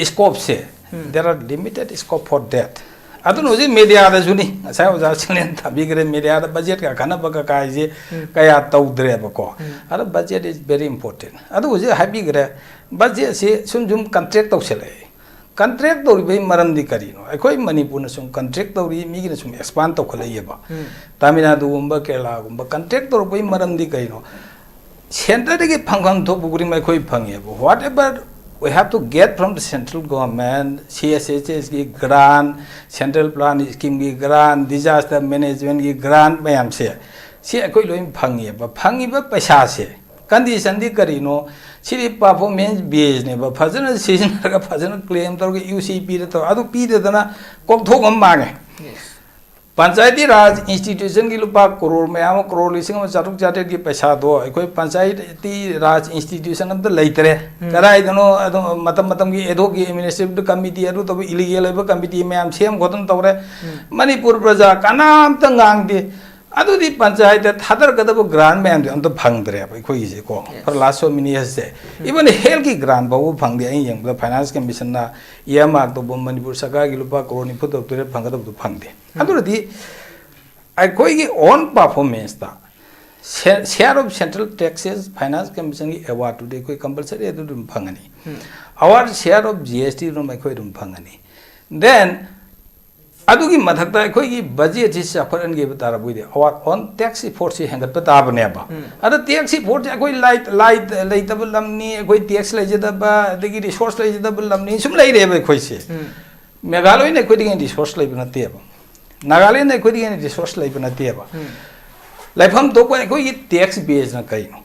scopeꯁꯦ, there are limited scope for that. ꯑꯗꯨꯅ ꯍꯧꯖꯤꯛ mediaꯗꯁꯨꯅꯤ, ꯉꯁꯥꯏ ꯑꯣꯖꯥ ꯁꯤꯡꯅꯦꯟ ꯊꯝꯕꯤꯈ꯭ꯔꯦ, mediaꯗ budgetꯀ ꯈꯟꯅꯕ ꯀꯀꯥꯏꯁꯦ ꯀꯌꯥ ꯇꯧꯗ꯭ꯔꯦꯕꯀꯣ꯫ ꯑꯗꯣ budget is very important. ꯑꯗꯨ ꯍꯧꯖꯤꯛ ꯍꯥꯏꯕꯤꯈ꯭ꯔꯦ, budgetꯁꯤ ꯁꯨꯝ ꯁꯨꯝ contract ꯇꯧꯁꯜꯂꯛꯑꯦ꯫ Contract ꯇꯧꯔꯤꯕꯒꯤ ꯃꯔꯝꯗꯤ ꯀꯔꯤꯅꯣ? ꯑꯩꯈꯣꯏ ꯃꯅꯤꯄꯨꯔꯅ ꯁꯨꯝ contract ꯇꯧꯔꯤ, ꯃꯤꯒꯤꯅ ꯁꯨꯝ expand ꯇꯧꯈꯠꯂꯛꯏꯑꯕ꯫ ꯇꯥꯃꯤꯜ ꯅꯥꯗꯨꯒꯨꯝꯕ, ꯀꯦꯔꯂꯥꯒꯨꯝꯕ contract ꯇꯧꯔꯛꯄꯒꯤ ꯃꯔꯝꯗꯤ ꯀꯔꯤꯅꯣ? Centreꯗꯒꯤ ꯐꯪꯐꯝ ꯊꯣꯛꯄ ꯈꯨꯗꯤꯡꯃꯛ ꯑꯩꯈꯣꯏ ꯐꯪꯉꯦꯕ꯫ Whatever we have to get from the central government, C S H Sꯒꯤ grant, central plan schemeꯒꯤ grant, disaster managementꯒꯤ grant ꯃꯌꯥꯝꯁꯦ, ꯁꯤ ꯑꯩꯈꯣꯏ ꯂꯣꯏ ꯐꯪꯉꯦꯕ꯫ ꯐꯪꯉꯤꯕ ꯄꯩꯁꯥꯁꯦ, conditionꯗꯤ ꯀꯔꯤꯅꯣ? ꯁꯤꯗꯤ performance baseꯅꯦꯕ꯫ ꯐꯖꯅ ꯁꯤꯖꯤꯟꯅꯔꯒ, ꯐꯖꯅ claim ꯇꯧꯔꯒ, U C Pꯗ ꯇꯧꯔꯒ, ꯑꯗꯨ ꯄꯤꯗꯗꯅ ꯀꯣꯛꯊꯣꯛ ꯑꯃ ꯃꯥꯡꯉꯦ꯫ ꯄꯟꯆꯥꯌꯇꯤ ꯔꯥꯖ ꯏꯟꯁꯇꯤꯇ꯭ꯌꯨꯁꯟꯒꯤ ꯂꯨꯄꯥ ꯀ꯭ꯔꯣꯔ ꯃꯌꯥꯝ ꯑꯃ, ꯀ꯭ꯔꯣꯔ ꯂꯤꯁꯤꯡ ꯑꯃ ꯆꯥꯇ꯭ꯔꯨꯛ ꯆꯥꯇ꯭ꯔꯦꯠꯀꯤ ꯄꯩꯁꯥꯗꯣ ꯑꯩꯈꯣꯏ ꯄꯟꯆꯥꯌꯇꯤ ꯔꯥꯖ ꯏꯟꯁꯇꯤꯇ꯭ꯌꯨꯁꯟ ꯑꯝꯇ ꯂꯩꯇ꯭ꯔꯦ꯫ ꯎꯝ꯫ ꯀꯗꯥꯏꯗꯅꯣ ꯑꯗꯨꯝ ꯃꯇꯝ ꯃꯇꯝꯒꯤ ꯑꯦꯗꯍꯣꯛꯀꯤ ꯑꯦꯗꯃꯤꯅꯤꯁꯇ꯭ꯔꯦꯇꯤꯚ ꯀꯃꯤꯇꯤ ꯑꯗꯨ ꯇꯧꯕ, ꯏꯂꯤꯒꯦꯜ ꯑꯣꯏꯕ ꯀꯃꯤꯇꯤ ꯃꯌꯥꯝ ꯁꯦꯝ ꯈꯣꯠꯇꯅ ꯇꯧꯔꯦ꯫ ꯎꯝ꯫ ꯃꯅꯤꯄꯨꯔ ꯄ꯭ꯔꯖꯥ ꯀꯅꯥꯝꯇ ꯉꯥꯡꯗꯦ꯫ ꯑꯗꯨꯗꯤ ꯄꯟꯆꯥꯌꯠꯇ ꯊꯥꯗꯔꯒꯗꯕ ꯒ꯭ꯔꯥꯟ ꯃꯌꯥꯝꯗꯣ ꯑꯝꯇ ꯐꯪꯗ꯭ꯔꯦꯕ ꯑꯩꯈꯣꯏꯒꯤꯁꯦꯀꯣ꯫ Yes. For last so many years say. Um. Even health ꯀꯤ ꯒ꯭ꯔꯥꯟ ꯐꯥꯎꯕ ꯐꯪꯗꯦ꯫ ꯑꯩꯅ ꯌꯦꯡꯕꯗ ꯐꯥꯏꯅꯥꯟꯁ ꯀꯃꯤꯁꯟꯅ ꯏꯌꯥꯃꯥꯔꯛ ꯇꯧꯕ ꯃꯅꯤꯄꯨꯔ ꯁꯔꯀꯥꯔꯒꯤ ꯂꯨꯄꯥ ꯀ꯭ꯔꯣꯔ ꯅꯤꯐꯨ ꯇꯔꯨꯛ ꯇꯔꯦꯠ ꯐꯪꯒꯗꯕꯗꯣ ꯐꯪꯗꯦ꯫ ꯎꯝ꯫ ꯑꯗꯨꯅꯗꯤ ꯑꯩꯈꯣꯏꯒꯤ ꯑꯣꯟ ꯄꯔꯐꯣꯔꯃꯦꯟꯁꯇ share of central taxes, finance commission ꯒꯤ ꯑꯦꯋꯥꯔꯗꯇꯨꯗꯤ ꯑꯩꯈꯣꯏ ꯀꯝꯄꯜꯁꯔꯤ ꯑꯗꯨ ꯑꯗꯨꯝ ꯐꯪꯒꯅꯤ꯫ ꯎꯝ꯫ Our share of G S T ꯑꯗꯨꯝ ꯑꯩꯈꯣꯏ ꯑꯗꯨꯝ ꯐꯪꯒꯅꯤ꯫ Then ꯑꯗꯨꯒꯤ ꯃꯊꯛꯇ ꯑꯩꯈꯣꯏꯒꯤ ꯕꯖꯦꯠꯁꯤ ꯆꯥꯎꯈꯠꯍꯟꯒꯦꯕ ꯇꯥꯔꯕꯣꯏꯗꯤ our own tax effort ꯁꯤ ꯍꯦꯟꯒꯠꯄ ꯇꯥꯕꯅꯦꯕ꯫ ꯎꯝ꯫ ꯑꯗ tax effort ꯁꯦ ꯑꯩꯈꯣꯏ ꯂꯥꯏ-, ꯂꯥꯏ-, ꯂꯩꯇꯕ ꯂꯝꯅꯤ, ꯑꯩꯈꯣꯏ tax ꯂꯩꯖꯗꯕ, ꯑꯗꯒꯤ resource ꯂꯩꯖꯗꯕ ꯂꯝꯅꯤ, ꯁꯨꯝ ꯂꯩꯔꯦꯕ ꯑꯩꯈꯣꯏꯁꯦ꯫ ꯎꯝ꯫ ꯃꯦꯘꯥꯂꯌꯅ ꯑꯩꯈꯣꯏꯗꯒꯤ resource ꯂꯩꯕ ꯅꯠꯇꯦꯕ꯫ ꯅꯥꯒꯥꯂꯦꯟꯗ ꯑꯩꯈꯣꯏꯗꯒꯤ ꯍꯦꯟꯅ resource ꯂꯩꯕ ꯅꯠꯇꯦꯕ꯫ ꯎꯝ꯫ ꯂꯩꯐꯝ ꯊꯣꯛꯄ ꯑꯩꯈꯣꯏꯒꯤ tax base ꯅ ꯀꯩꯅꯣ?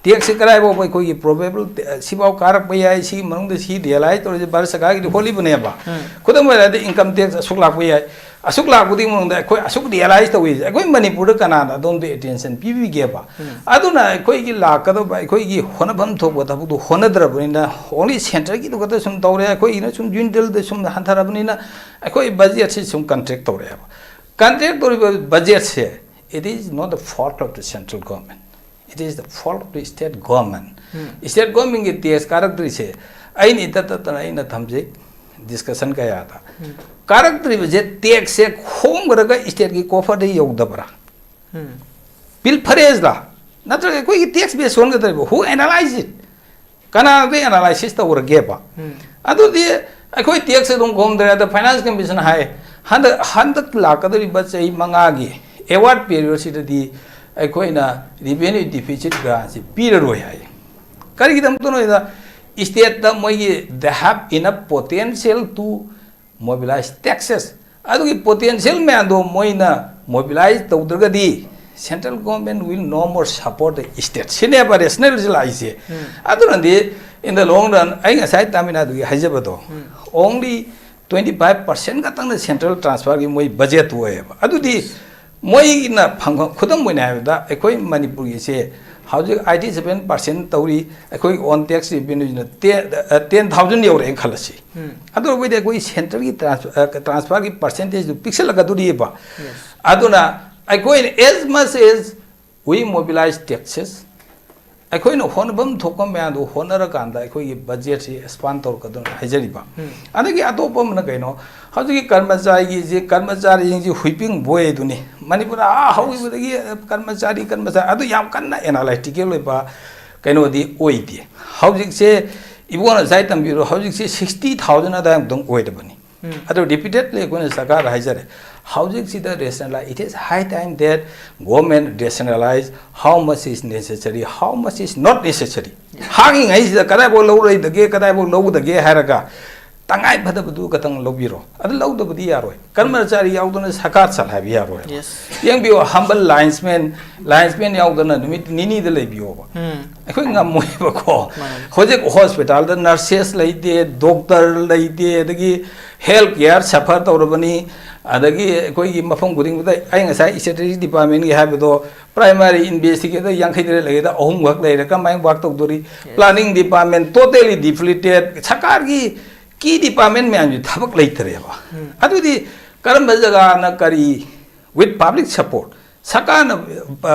Tax ꯁꯤ ꯀꯗꯥꯏ ꯐꯥꯎꯕ ꯑꯩꯈꯣꯏꯒꯤ probable, ꯁꯤꯐꯥꯎ ꯀꯥꯔꯛꯄ ꯌꯥꯏ, ꯁꯤꯒꯤ ꯃꯅꯨꯡꯗ ꯁꯤ realize ꯇꯧꯔꯤꯁꯦ ꯚꯥꯔꯠ ꯁꯔꯀꯥꯔꯒꯤꯗꯤ ꯍꯣꯠꯂꯤꯕꯅꯦꯕ꯫ ꯎꯝ꯫ ꯈꯨꯗꯝ ꯑꯣꯏꯅ ꯍꯥꯏꯔꯗꯤ income tax ꯑꯁꯨꯛ ꯂꯥꯛꯄ ꯌꯥꯏ, ꯑꯁꯨꯛ ꯂꯥꯛꯄꯗꯨꯒꯤ ꯃꯅꯨꯡꯗ ꯑꯩꯈꯣꯏ ꯑꯁꯨꯛ realize ꯇꯧꯏꯁꯦ ꯑꯩꯈꯣꯏ ꯃꯅꯤꯄꯨꯔꯗ ꯀꯅꯥꯅ ꯑꯗꯣꯝꯗ attention ꯄꯤꯕꯤꯒꯦꯕ? ꯎꯝ꯫ ꯑꯗꯨꯅ ꯑꯩꯈꯣꯏꯒꯤ ꯂꯥꯛꯀꯗꯧꯕ ꯑꯩꯈꯣꯏꯒꯤ ꯍꯣꯠꯅꯐꯝ ꯊꯣꯛꯄ ꯊꯕꯛꯇꯨ ꯍꯣꯠꯅꯗ꯭ꯔꯕꯅꯤꯅ only centre ꯒꯤꯗꯨ ꯈꯛꯇ ꯁꯨꯝ ꯇꯧꯔꯦ, ꯑꯩꯈꯣꯏꯒꯤꯅ ꯁꯨꯝ unit ꯗ ꯁꯨꯝ ꯍꯟꯊꯔꯕꯅꯤꯅ ꯑꯩꯈꯣꯏ ꯕꯖꯦꯠꯁꯤ ꯁꯨꯝ contract ꯇꯧꯔꯛꯑꯦꯕ꯫ Contract ꯇꯧꯔꯤꯕ ꯕꯖꯦꯠꯁꯦ, it is not the fault of the central government, it is the fault of the state government꯫ Um. State government ꯀꯤ tax ꯀꯥꯔꯛꯇ꯭ꯔꯤꯁꯦ ꯑꯩꯅ ꯏꯇꯠ ꯇꯠꯇꯅ ꯑꯩꯅ ꯊꯝꯖꯩ discussion ꯀꯌꯥꯗ꯫ ꯎꯝ꯫ ꯀꯥꯔꯛꯇ꯭ꯔꯤꯕꯁꯦ tax ꯁꯦ ꯈꯣꯝꯈ꯭ꯔꯒ state ꯀꯤ coffer ꯗ ꯌꯧꯗꯕ꯭ꯔꯥ? ꯎꯝ꯫ Pilferage ꯂꯥ? ꯅꯠꯇ꯭ꯔꯒ ꯑꯩꯈꯣꯏꯒꯤ tax base ꯁꯣꯟꯒꯗꯧꯔꯤꯕ? Who analyze it? ꯀꯅꯥꯒꯤ analysis ꯇꯧꯔꯒꯦꯕ? ꯎꯝ꯫ ꯑꯗꯨꯗꯤ ꯑꯩꯈꯣꯏ tax ꯑꯗꯨꯝ ꯈꯣꯝꯗ꯭ꯔꯦ꯫ ꯑꯗ finance commission ꯅ ꯍꯥꯏ, ꯍꯟꯗꯛ, ꯍꯟꯗꯛ ꯂꯥꯛꯀꯗꯧꯔꯤꯕ ꯆꯍꯤ ꯃꯉꯥꯒꯤ award period ꯁꯤꯗꯗꯤ ꯑꯩꯈꯣꯏꯅ revenue deficit grant ꯁꯤ ꯄꯤꯔꯔꯣꯏ ꯍꯥꯏ꯫ ꯀꯔꯤꯒꯤꯗꯃꯛꯇꯅꯣ ꯍꯥꯏꯗ, state ꯇ ꯃꯣꯏꯒꯤ they have enough potential to mobilize taxes꯫ ꯑꯗꯨꯒꯤ potential ꯃꯌꯥꯝꯗꯣ ꯃꯣꯏꯅ mobilize ꯇꯧꯗ꯭ꯔꯒꯗꯤ central government will no more support the state꯫ ꯁꯤꯅꯦꯕ rationale ꯁꯤ ꯂꯥꯛꯏꯁꯦ꯫ ꯎꯝ꯫ ꯑꯗꯨꯅꯗꯤ in the long run, ꯑꯩ ꯉꯁꯥꯏ ꯇꯥꯃꯤꯜ ꯅꯥꯗꯨꯒꯤ ꯍꯥꯏꯖꯕꯗꯣ, um. Only twenty five percent ꯈꯛꯇꯪꯅ ꯁꯦꯟꯇ꯭ꯔꯦꯜ ꯇ꯭ꯔꯥꯟꯁꯐꯔꯒꯤ ꯃꯣꯏ ꯕꯖꯦꯠꯇꯨ ꯑꯣꯏꯌꯦꯕ꯫ ꯑꯗꯨꯗꯤ ꯃꯣꯏꯅ ꯐꯪꯐꯝ, ꯈꯨꯗꯝ ꯑꯣꯏꯅ ꯍꯥꯏꯔꯕꯗ, ꯑꯩꯈꯣꯏ ꯃꯅꯤꯄꯨꯔꯒꯤꯁꯦ ꯍꯧꯖꯤꯛ ꯑꯥꯏꯠꯇꯤ ꯁꯚꯦꯟ ꯄꯥꯔꯁꯦꯟ ꯇꯧꯔꯤ, ꯑꯩꯈꯣꯏ ꯑꯣꯟ ꯇꯦꯛꯁ ꯔꯤꯚꯦꯅ꯭ꯌꯨꯁꯤꯅ ꯇꯦꯟ ꯊꯥꯎꯖꯟ ꯌꯧꯔꯛꯑꯦꯅ ꯈꯜꯂꯁꯤ꯫ ꯑꯗꯨ ꯑꯣꯏꯔꯕꯗꯤ ꯑꯩꯈꯣꯏ ꯁꯦꯟꯇ꯭ꯔꯦꯜꯒꯤ ꯇ꯭ꯔꯥꯟꯁ-, ꯑ, ꯇ꯭ꯔꯥꯟꯁꯐꯔꯒꯤ ꯄꯥꯔꯁꯦꯟꯇꯦꯖꯇꯨ ꯄꯤꯛꯁꯜꯂꯛꯀꯗꯣꯔꯤꯕ꯫ ꯑꯗꯨꯅ ꯑꯩꯈꯣꯏꯅ as much as we mobilize taxes, ꯑꯩꯈꯣꯏꯅ ꯍꯣꯠꯅꯐꯝ ꯊꯣꯛꯄ ꯃꯌꯥꯝꯗꯨ ꯍꯣꯠꯅꯔꯀꯥꯟꯗ ꯑꯩꯈꯣꯏꯒꯤ ꯕꯖꯦꯠꯁꯤ ꯑꯦꯛꯁꯄꯥꯟ ꯇꯧꯔꯛꯀꯗꯧꯅꯤ ꯍꯥꯏꯖꯔꯤꯕ꯫ ꯑꯗꯒꯤ ꯑꯇꯣꯞꯄ ꯑꯃꯅ ꯀꯩꯅꯣ, ꯍꯧꯖꯤꯛꯀꯤ ꯀꯔꯃꯆꯥꯔꯤꯒꯤꯁꯤ, ꯀꯔꯃꯆꯥꯔꯤꯁꯤꯡꯁꯤ ꯍꯨꯏꯄꯤꯡ ꯕꯣꯏ ꯑꯗꯨꯅꯤ꯫ ꯃꯅꯤꯄꯨꯔꯗ ꯑꯥ ꯍꯧꯈꯤꯕꯗꯒꯤ ꯀꯔꯃꯆꯥꯔꯤ, ꯀꯔꯃꯆꯥꯔꯤ ꯑꯗꯨ ꯌꯥꯝ ꯀꯟꯅ ꯑꯦꯅꯥꯂꯥꯏꯇꯤꯀꯦꯜ ꯑꯣꯏꯕ ꯀꯩꯅꯣꯗꯤ ꯑꯣꯏꯗꯦ꯫ ꯍꯧꯖꯤꯛꯁꯦ ꯏꯕꯣꯅ ꯉꯁꯥꯏ ꯇꯝꯕꯤꯔꯣ, ꯍꯧꯖꯤꯛꯁꯦ ꯁꯤꯛꯁꯇꯤ ꯊꯥꯎꯖꯟ ꯑꯗꯥꯏꯃꯨꯛꯇꯪ ꯑꯣꯏꯔꯕꯅꯤ꯫ ꯑꯗꯣ ꯔꯤꯄꯤꯇꯦꯗꯂꯤ ꯑꯩꯈꯣꯏꯅ ꯁꯔꯀꯥꯔꯗ ꯍꯥꯏꯖꯔꯦ, ꯍꯧꯖꯤꯛꯁꯤꯗ ꯔꯦꯁꯅꯦꯂꯥꯏ, it is high time that government rationalize how much is necessary, how much is not necessary. ꯍꯥꯡꯉꯤꯉꯩꯁꯤꯗ ꯀꯗꯥꯏꯐꯥꯎ ꯂꯧꯔꯣꯏꯗꯒꯦ, ꯀꯗꯥꯏꯐꯥꯎ ꯂꯧꯒꯗꯒꯦ ꯍꯥꯏꯔꯒ ꯇꯉꯥꯏ ꯐꯗꯕꯗꯨ ꯈꯛꯇꯪ ꯂꯧꯕꯤꯔꯣ꯫ ꯑꯗꯨ ꯂꯧꯗꯕꯗꯤ ꯌꯥꯔꯣꯏ꯫ ꯀꯔꯃꯆꯥꯔꯤ ꯌꯥꯎꯗꯅ ꯁꯔꯀꯥꯔ ꯆꯂꯥꯏꯕ ꯌꯥꯔꯣꯏ꯫ Yes. ꯌꯦꯡꯕꯤꯌꯣ, humble linesman, linesman ꯌꯥꯎꯗꯅ ꯅꯨꯃꯤꯠ ꯅꯤꯅꯤꯗ ꯂꯩꯕꯤꯌꯣꯕ꯫ ꯑꯩꯈꯣꯏ ꯉꯝꯃꯣꯏꯕꯀꯣ꯫ ꯃꯥꯅꯤ꯫ ꯍꯧꯖꯤꯛ ꯍꯣꯁꯄꯤꯇꯥꯜꯗ ꯅꯔꯁꯦꯁ ꯂꯩꯇꯦ, ꯗꯣꯛꯇꯔ ꯂꯩꯇꯦ, ꯑꯗꯒꯤ ꯍꯦꯜꯊ ꯀꯤꯌꯥꯔ ꯁꯐꯔ ꯇꯧꯔꯕꯅꯤ꯫ ꯑꯗꯒꯤ ꯑꯩꯈꯣꯏꯒꯤ ꯃꯐꯝ ꯈꯨꯗꯤꯡꯃꯛꯇ, ꯑꯩ ꯉꯁꯥꯏ ꯁ꯭ꯇꯦꯇꯤꯁꯇꯤꯛꯁ ꯗꯤꯄꯥꯔꯠꯃꯦꯟꯒꯤ ꯍꯥꯏꯕꯗꯣ, ꯄ꯭ꯔꯥꯏꯃꯥꯔꯤ ꯏꯟꯚꯦꯁꯇꯤꯒꯦꯇꯔ ꯌꯥꯡꯈꯩ ꯇꯔꯦꯠ ꯂꯩꯒꯦꯗ ꯑꯍꯨꯝꯈꯛ ꯂꯩꯔꯦ, ꯀꯃꯥꯏꯅ ꯋꯥꯛ ꯇꯧꯗꯣꯔꯤ? ꯄ꯭ꯂꯥꯅꯤꯡ ꯗꯤꯄꯥꯔꯠꯃꯦꯟ totally deflated, ꯁꯔꯀꯥꯔꯒꯤ ꯀꯤ ꯗꯤꯄꯥꯔꯠꯃꯦꯟ ꯃꯌꯥꯝꯁꯤ ꯊꯕꯛ ꯂꯩꯇꯔꯦꯕ꯫ ꯑꯗꯨꯗꯤ ꯀꯔꯝꯕ ꯖꯒꯥꯅ ꯀꯔꯤ, with public support, ꯁꯔꯀꯥꯔꯅ,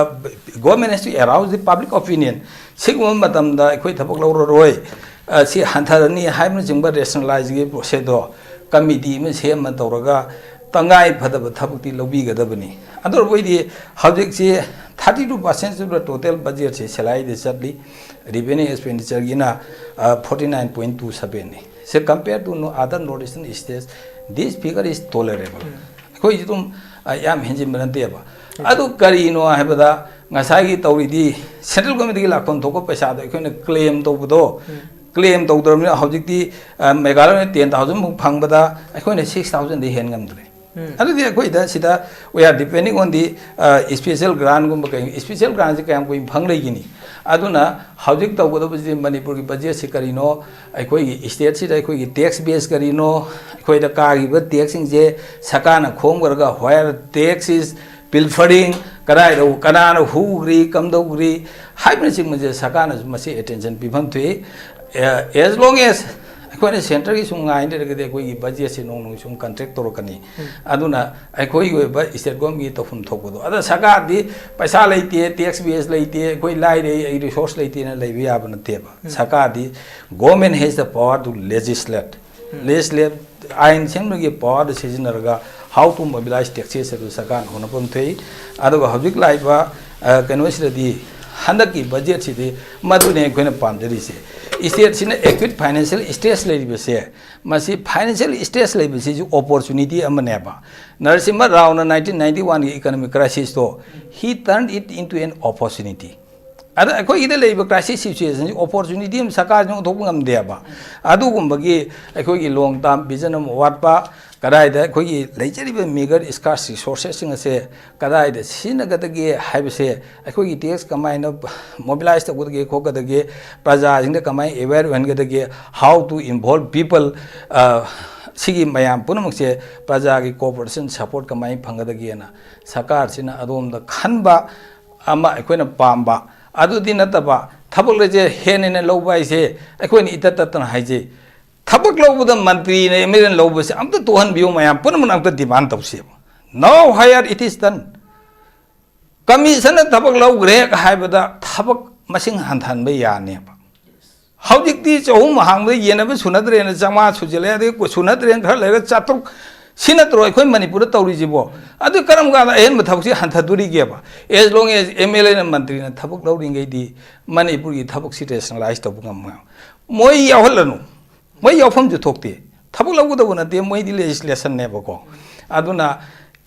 government has to arouse the public opinion, ꯁꯤꯒꯨꯝꯕ ꯃꯇꯝꯗ ꯑꯩꯈꯣꯏ ꯊꯕꯛ ꯂꯧꯔꯔꯣꯏ, ꯑ, ꯁꯤ ꯍꯟꯊꯔꯅꯤ ꯍꯥꯏꯕꯅꯆꯤꯡꯕ ꯔꯦꯁꯅꯦꯂꯥꯏꯖꯒꯤ ꯄ꯭ꯔꯣꯁꯦꯁꯇꯣ ꯀꯃꯤꯇꯤ ꯑꯃ ꯁꯦꯝꯃ ꯇꯧꯔꯒ ꯇꯉꯥꯏ ꯐꯗꯕ ꯊꯕꯛꯇꯤ ꯂꯧꯕꯤꯒꯗꯕꯅꯤ꯫ ꯑꯗꯨ ꯑꯣꯏꯔꯕꯗꯤ ꯍꯧꯖꯤꯛꯁꯤ thirty two percent of the total budget ꯁꯦ ꯁꯦꯂꯥꯏꯗ ꯆꯠꯂꯤ, ꯔꯤꯚꯦꯅ꯭ꯌꯨ ꯑꯦꯛꯁꯄꯦꯟꯗꯤꯆꯔꯒꯤꯅ, ꯑ, forty nine point two seven ꯅꯤ꯫ ꯁꯦ compare to no other North Eastern states, this figure is tolerable. ꯑꯩꯈꯣꯏꯁꯨ ꯑꯗꯨꯝ, ꯑ, ꯌꯥꯝ ꯍꯦꯟꯖꯤꯟꯕ ꯅꯠꯇꯦꯕ꯫ ꯑꯗꯨ ꯀꯔꯤꯅꯣ ꯍꯥꯏꯕꯗ, ꯉꯁꯥꯏꯒꯤ ꯇꯧꯔꯤꯗꯤ ꯁꯦꯟꯇ꯭ꯔꯦꯜ ꯒꯣꯔꯃꯦꯟꯗꯒꯤ ꯂꯥꯛꯐꯝ ꯊꯣꯛꯄ ꯄꯩꯁꯥꯗꯣ ꯑꯩꯈꯣꯏꯅ ꯀ꯭ꯂꯦꯝ ꯇꯧꯕꯗꯣ, ꯀ꯭ꯂꯦꯝ ꯇꯧꯗ꯭ꯔꯕꯅꯤꯅ ꯍꯧꯖꯤꯛꯇꯤ, ꯑ, ꯃꯦꯘꯥꯂꯌꯅ ten thousand ꯃꯨꯛ ꯐꯪꯕꯗ ꯑꯩꯈꯣꯏꯅ six thousand ꯗꯩ ꯍꯦꯟ ꯉꯝꯗ꯭ꯔꯦ꯫ ꯑꯗꯨꯗꯤ ꯑꯩꯈꯣꯏꯗ ꯁꯤꯗ we are depending on the, ꯑ, special grant ꯒꯨꯝꯕ ꯀꯩ, special grant ꯁꯦ ꯀꯌꯥꯝ ꯀꯨꯏꯅ ꯐꯪ ꯂꯩꯒꯅꯤ? ꯑꯗꯨꯅ ꯍꯧꯖꯤꯛ ꯇꯧꯒꯗꯕꯁꯤ ꯃꯅꯤꯄꯨꯔꯒꯤ ꯕꯖꯦꯠꯁꯤ ꯀꯔꯤꯅꯣ, ꯑꯩꯈꯣꯏꯒꯤ ꯁ꯭ꯇꯦꯠꯁꯤꯗ ꯑꯩꯈꯣꯏꯒꯤ ꯇꯦꯛꯁ ꯕꯦꯁ ꯀꯔꯤꯅꯣ, ꯑꯩꯈꯣꯏꯗ ꯀꯥꯈꯤꯕ ꯇꯦꯛꯁꯁꯤꯡꯁꯦ ꯁꯔꯀꯥꯔꯅ ꯈꯣꯝꯈ꯭ꯔꯒ where tax is pilfering, ꯀꯗꯥꯏꯗ ꯀꯅꯥꯅ ꯍꯨꯈ꯭ꯔꯤ, ꯀꯝꯗꯧꯈ꯭ꯔꯤ ꯍꯥꯏꯕꯅꯆꯤꯡꯕꯁꯦ ꯁꯔꯀꯥꯔꯅꯁꯨ ꯃꯁꯤ ꯑꯦꯇꯦꯟꯁꯟ ꯄꯤꯐꯝ ꯊꯣꯛꯏ꯫ ꯑꯦ, as long as ꯑꯩꯈꯣꯏꯅ ꯁꯦꯟꯇꯔꯒꯤ ꯁꯨꯝ ꯉꯥꯏ ꯂꯩꯔꯒꯗꯤ ꯑꯩꯈꯣꯏꯒꯤ ꯕꯖꯦꯠꯁꯤ ꯅꯣꯡ ꯅꯣꯡꯒꯤ ꯁꯨꯝ ꯀꯟꯇ꯭ꯔꯦꯛ ꯇꯧꯔꯛꯀꯅꯤ꯫ ꯑꯗꯨꯅ ꯑꯩꯈꯣꯏꯒꯤ ꯑꯣꯏꯕ ꯁ꯭ꯇꯦꯠ ꯒꯣꯔꯃꯦꯟꯒꯤ ꯇꯧꯐꯝ ꯊꯣꯛꯄꯗꯣ, ꯑꯗ ꯁꯔꯀꯥꯔꯗꯤ ꯄꯩꯁꯥ ꯂꯩꯇꯦ, ꯇꯦꯛꯁ ꯕꯦꯁ ꯂꯩꯇꯦ, ꯑꯩꯈꯣꯏ ꯂꯥꯏꯔꯦ, ꯑꯩ ꯔꯤꯁꯣꯔꯁ ꯂꯩꯇꯦꯅ ꯂꯩꯕ ꯌꯥꯕ ꯅꯠꯇꯦꯕ꯫ ꯁꯔꯀꯥꯔꯗꯤ, government has the power to legislate, legislate, ꯑꯥꯏꯟ ꯁꯦꯝꯕꯒꯤ ꯄꯋꯥꯔꯗꯨ ꯁꯤꯖꯤꯟꯅꯔꯒ how to mobilize taxes ꯍꯥꯏꯕꯗꯨ ꯁꯔꯀꯥꯔꯅ ꯍꯣꯠꯅꯐꯝ ꯊꯣꯛꯏ꯫ ꯑꯗꯨꯒ ꯍꯧꯖꯤꯛ ꯂꯥꯛꯏꯕ, ꯑ, ꯀꯩꯅꯣꯁꯤꯗꯗꯤ, ꯍꯟꯗꯛꯀꯤ ꯕꯖꯦꯠꯁꯤꯗꯤ ꯃꯗꯨꯅꯦ ꯑꯩꯈꯣꯏꯅ ꯄꯥꯝꯖꯔꯤꯁꯦ꯫ ꯁ꯭ꯇꯦꯠꯁꯤꯅ acute financial stress ꯂꯩꯔꯤꯕꯁꯦ, ꯃꯁꯤ financial stress ꯂꯩꯕꯁꯤꯁꯨ opportunity ꯑꯃꯅꯦꯕ꯫ ꯅꯔꯁꯤꯝꯍ ꯔꯥꯎꯅ nineteen ninety one ꯒꯤ economic crisis to, he turned it into an opportunity꯫ ꯑꯗ ꯑꯩꯈꯣꯏꯒꯤꯗ ꯂꯩꯔꯤꯕ crisis situation ꯁꯤ opportunity ꯑꯃ ꯁꯔꯀꯥꯔꯁꯤꯅ ꯑꯣꯟꯊꯣꯛꯄ ꯉꯝꯗꯦꯕ꯫ ꯑꯗꯨꯒꯨꯝꯕꯒꯤ ꯑꯩꯈꯣꯏꯒꯤ long term vision ꯑꯃ ꯋꯥꯠꯄ, ꯀꯗꯥꯏꯗ ꯑꯩꯈꯣꯏꯒꯤ ꯂꯩꯖꯔꯤꯕ meagre scarce resources ꯁꯤꯡ ꯑꯁꯦ ꯀꯗꯥꯏꯗ ꯁꯤꯖꯤꯟꯅꯒꯗꯒꯦ ꯍꯥꯏꯕꯁꯦ, ꯑꯩꯈꯣꯏꯒꯤ ꯇꯦꯛꯁ ꯀꯃꯥꯏꯅ mobilize ꯇꯧꯒꯗꯒꯦ ꯈꯣꯠꯀꯗꯒꯦ, ꯄ꯭ꯔꯖꯥꯁꯤꯡꯗ ꯀꯃꯥꯏꯅ aware ꯑꯣꯏꯍꯟꯒꯗꯒꯦ, how to involve people, ꯑ, ꯁꯤꯒꯤ ꯃꯌꯥꯝ ꯄꯨꯝꯅꯃꯛꯁꯦ ꯄ꯭ꯔꯖꯥꯒꯤ cooperation support ꯀꯃꯥꯏꯅ ꯐꯪꯒꯗꯒꯦꯅ ꯁꯔꯀꯥꯔꯁꯤꯅ ꯑꯗꯣꯝꯗ ꯈꯟꯕ ꯑꯃ ꯑꯩꯈꯣꯏꯅ ꯄꯥꯝꯕ꯫ ꯑꯗꯨꯗꯤ ꯅꯠꯇꯕ, ꯊꯕꯛ ꯂꯩꯁꯦ ꯍꯦꯟꯅ ꯍꯦꯟꯅ ꯂꯧꯕ ꯍꯥꯏꯁꯦ ꯑꯩꯈꯣꯏꯅ ꯏꯇꯠ ꯇꯠꯇꯅ ꯍꯥꯏꯖꯩ, ꯊꯕꯛ ꯂꯧꯕꯗ ꯃꯟꯇ꯭ꯔꯤꯅ ꯑꯦꯝ ꯑꯦꯜ ꯑꯦꯅ ꯂꯧꯕꯁꯦ ꯑꯝꯇ ꯇꯣꯛꯍꯟꯕꯤꯌꯨ, ꯃꯌꯥꯝ ꯄꯨꯝꯅꯃꯛꯅ ꯑꯝꯇ demand ꯇꯧꯁꯦꯕ꯫ Now hire, it is done꯫ ꯀꯃꯤꯁꯟꯅ ꯊꯕꯛ ꯂꯧꯈ꯭ꯔꯦ ꯍꯥꯏꯕꯗ ꯊꯕꯛ ꯃꯁꯤꯡ ꯍꯟꯊꯍꯟꯕ ꯌꯥꯅꯦꯕ꯫ ꯍꯧꯖꯤꯛꯇꯤ ꯆꯍꯨꯝ ꯍꯥꯡꯕꯗ ꯌꯦꯟꯅꯕ ꯁꯨꯅꯗ꯭ꯔꯦꯅ ꯆꯥꯝꯃꯉꯥ ꯁꯨꯖꯜꯂꯦ, ꯑꯗꯩ ꯁꯨꯅꯗ꯭ꯔꯦꯅ ꯈꯔ ꯂꯩꯔꯒ ꯆꯥꯇ꯭ꯔꯨꯛ꯫ ꯁꯤ ꯅꯠꯇ꯭ꯔꯣ ꯑꯩꯈꯣꯏ ꯃꯅꯤꯄꯨꯔꯗ ꯇꯧꯔꯤꯁꯤꯕꯣ? ꯑꯗꯨ ꯀꯔꯝ ꯀꯥꯟꯗ ꯑꯍꯦꯟꯕ ꯊꯕꯛꯁꯤ ꯍꯟꯊꯗꯣꯔꯤꯒꯦꯕ? As long as M L ꯑꯦꯅ ꯃꯟꯇ꯭ꯔꯤꯅ ꯊꯕꯛ ꯂꯧꯔꯤꯉꯩꯗꯤ ꯃꯅꯤꯄꯨꯔꯒꯤ ꯊꯕꯛꯁꯤ ꯔꯦꯁꯅꯦꯂꯥꯏꯁ ꯇꯧꯕ ꯉꯝꯃꯣꯏ꯫ ꯃꯣꯏ ꯌꯥꯎꯍꯜꯂꯅꯨ꯫ ꯃꯣꯏ ꯌꯥꯎꯐꯝꯁꯨ ꯊꯣꯛꯇꯦ꯫ ꯊꯕꯛ ꯂꯧꯒꯗꯧꯕ ꯅꯠꯇꯦ, ꯃꯣꯏꯗꯤ ꯂꯦꯖꯤꯁꯂꯦꯁꯟꯅꯦꯕꯀꯣ꯫ ꯑꯗꯨꯅ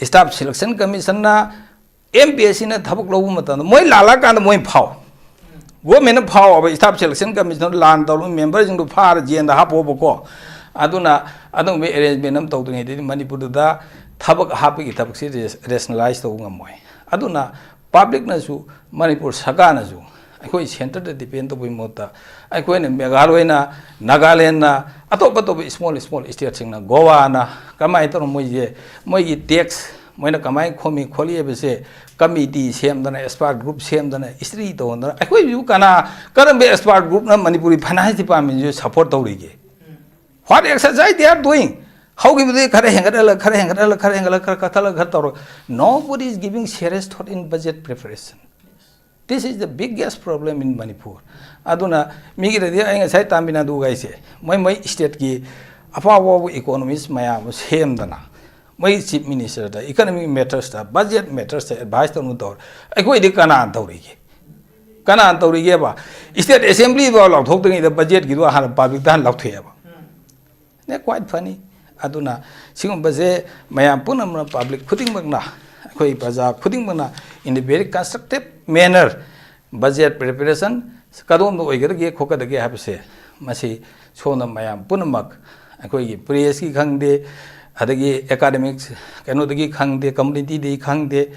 ꯁ꯭ꯇꯥꯐ ꯁꯦꯂꯦꯛꯁꯟ ꯀꯃꯤꯁꯟꯅ ꯑꯦꯝ ꯄꯤ ꯑꯦꯁ ꯁꯤꯅ ꯊꯕꯛ ꯂꯧꯕ ꯃꯇꯝꯗ ꯃꯣꯏ ꯂꯥꯜꯂꯛꯑꯀꯥꯟꯗ ꯃꯣꯏ ꯐꯥꯎ꯫ ꯒꯣꯔꯃꯦꯟꯅ ꯐꯥꯎꯕ, ꯁ꯭ꯇꯥꯐ ꯁꯦꯂꯦꯛꯁꯟ ꯀꯃꯤꯁꯟꯅ ꯂꯥꯟ ꯇꯧꯔꯕ ꯃꯦꯝꯕꯔꯁꯤꯡꯗꯨ ꯐꯥꯔ ꯖꯦꯜꯗ ꯍꯥꯞꯄꯣꯕꯀꯣ꯫ ꯑꯗꯨꯅ ꯑꯗꯨꯒꯨꯝꯕ ꯑꯦꯔꯦꯟꯖꯃꯦꯟ ꯑꯃ ꯇꯧꯗ꯭ꯔꯤꯉꯩꯗꯗꯤ ꯃꯅꯤꯄꯨꯔꯗꯨꯗ ꯊꯕꯛ ꯍꯥꯞꯄꯒꯤ ꯊꯕꯛꯁꯤ ꯔꯦꯁ-, ꯔꯦꯁꯅꯦꯂꯥꯏꯁ ꯇꯧꯕ ꯉꯝꯃꯣꯏ꯫ ꯑꯗꯨꯅ ꯄꯕ꯭ꯂꯤꯛꯅꯁꯨ, ꯃꯅꯤꯄꯨꯔ ꯁꯔꯀꯥꯔꯅꯁꯨ ꯑꯩꯈꯣꯏ ꯁꯦꯟꯇꯔꯗ ꯗꯤꯄꯦꯟ ꯇꯧꯕꯒꯤ ꯃꯍꯨꯠꯇ ꯑꯩꯈꯣꯏꯅ ꯃꯦꯘꯥꯂꯣꯏꯅ, ꯅꯥꯒꯥꯂꯦꯟꯅ, ꯑꯇꯣꯞ ꯑꯇꯣꯞꯄ ꯏꯁꯃꯣꯜ ꯏꯁꯃꯣꯜ ꯁ꯭ꯇꯦꯠꯁꯤꯡꯅ, ꯒꯣꯋꯥꯅ ꯀꯃꯥꯏꯅ ꯇꯧꯔ ꯃꯣꯏꯁꯦ ꯃꯣꯏꯒꯤ ꯇꯦꯛꯁ ꯃꯣꯏꯅ ꯀꯃꯥꯏꯅ ꯈꯣꯝꯃꯤ ꯈꯣꯠꯂꯤ ꯍꯥꯏꯕꯁꯦ ꯀꯃꯤꯇꯤ ꯁꯦꯝꯗꯅ, ꯑꯦꯛꯁꯄꯥꯔꯠ ꯒ꯭ꯔꯨꯞ ꯁꯦꯝꯗꯅ ꯁ꯭ꯇꯗꯤ ꯇꯧꯍꯟꯗꯅ, ꯑꯩꯈꯣꯏꯁꯤꯕꯨ ꯀꯅꯥ, ꯀꯔꯝꯕ ꯑꯦꯛꯁꯄꯥꯔꯠ ꯒ꯭ꯔꯨꯞꯅ ꯃꯅꯤꯄꯨꯔꯤ ꯐꯥꯏꯅꯥꯟꯁ ꯗꯤꯄꯥꯔꯠꯃꯦꯟꯁꯤꯁꯨ ꯁꯄꯣꯔꯠ ꯇꯧꯔꯤꯒꯦ? What exercise they are doing? ꯍꯧꯈꯤꯕꯗꯤ ꯈꯔ ꯍꯦꯟꯒꯠꯍꯜꯂ, ꯈꯔ ꯍꯦꯟꯒꯠꯍꯜꯂ, ꯈꯔ ꯍꯦꯟꯒꯠꯍꯜꯂ, ꯈꯔ ꯍꯦꯟꯒꯠꯍꯜꯂ, ꯈꯔ ꯇꯧꯔꯒ, nobody is giving serious thought in budget preparation. This is the biggest problem in Manipur. ꯑꯗꯨꯅ ꯃꯤꯒꯤꯗꯗꯤ ꯑꯩ ꯉꯁꯥꯏ ꯇꯥꯃꯤꯜ ꯅꯥꯗꯨꯒꯥꯏꯁꯦ, ꯃꯣꯏ ꯃꯣꯏ ꯁ꯭ꯇꯦꯠꯀꯤ ꯑꯐꯥꯎ ꯑꯐꯥꯎꯕ ꯏꯀꯣꯅꯣꯃꯤꯁ ꯃꯌꯥꯝ ꯑꯃ ꯁꯦꯝꯗꯅ, ꯃꯣꯏ ꯆꯤꯐ ꯃꯤꯅꯤꯁꯇꯔꯗ, ꯏꯀꯅꯣꯃꯤꯛ ꯃꯦꯇꯔꯁꯇ, ꯕꯖꯦꯠ ꯃꯦꯇꯔꯁꯇ ꯑꯦꯗꯚꯥꯏꯁ ꯇꯧꯅ ꯇꯧꯔꯦ꯫ ꯑꯩꯈꯣꯏꯗꯤ ꯀꯅꯥꯅ ꯇꯧꯔꯤꯒꯦ? ꯀꯅꯥꯅ ꯇꯧꯔꯤꯒꯦꯕ? ꯁ꯭ꯇꯦꯠ ꯑꯦꯁꯦꯝꯕ꯭ꯂꯤ ꯐꯥꯎ ꯂꯥꯎꯊꯣꯛꯇ꯭ꯔꯤꯉꯩꯗ ꯕꯖꯦꯠꯀꯤꯗꯣ ꯍꯥꯟꯅ ꯄꯕ꯭ꯂꯤꯛꯇ ꯍꯥꯟꯅ ꯂꯥꯎꯊꯣꯛꯑꯦꯕ꯫ ꯅꯦ, ꯀ꯭ꯋꯥꯏꯠ ꯐꯅꯤ꯫ ꯑꯗꯨꯅ ꯁꯤꯒꯨꯝꯕꯁꯦ ꯃꯌꯥꯝ ꯄꯨꯝꯅꯃꯛꯅ, ꯄꯕ꯭ꯂꯤꯛ ꯈꯨꯗꯤꯡꯃꯛꯅ, ꯑꯩꯈꯣꯏ ꯄ꯭ꯔꯖꯥ ꯈꯨꯗꯤꯡꯃꯛꯅ in a very constructive manner budget preparation ꯀꯗꯣꯝꯗ ꯑꯣꯏꯒꯗꯒꯦ ꯈꯣꯠꯀꯗꯒꯦ ꯍꯥꯏꯕꯁꯦ, ꯃꯁꯤ ꯁꯣꯝꯗ ꯃꯌꯥꯝ ꯄꯨꯝꯅꯃꯛ, ꯑꯩꯈꯣꯏꯒꯤ ꯄ꯭ꯔꯦꯁꯀꯤ ꯈꯪꯗꯦ, ꯑꯗꯒꯤ ꯑꯦꯀꯥꯗꯃꯤꯛꯁ ꯀꯩꯅꯣꯗꯒꯤ ꯈꯪꯗꯦ, ꯀꯝꯃꯨꯅꯤꯇꯤꯗꯒꯤ ꯈꯪꯗꯦ,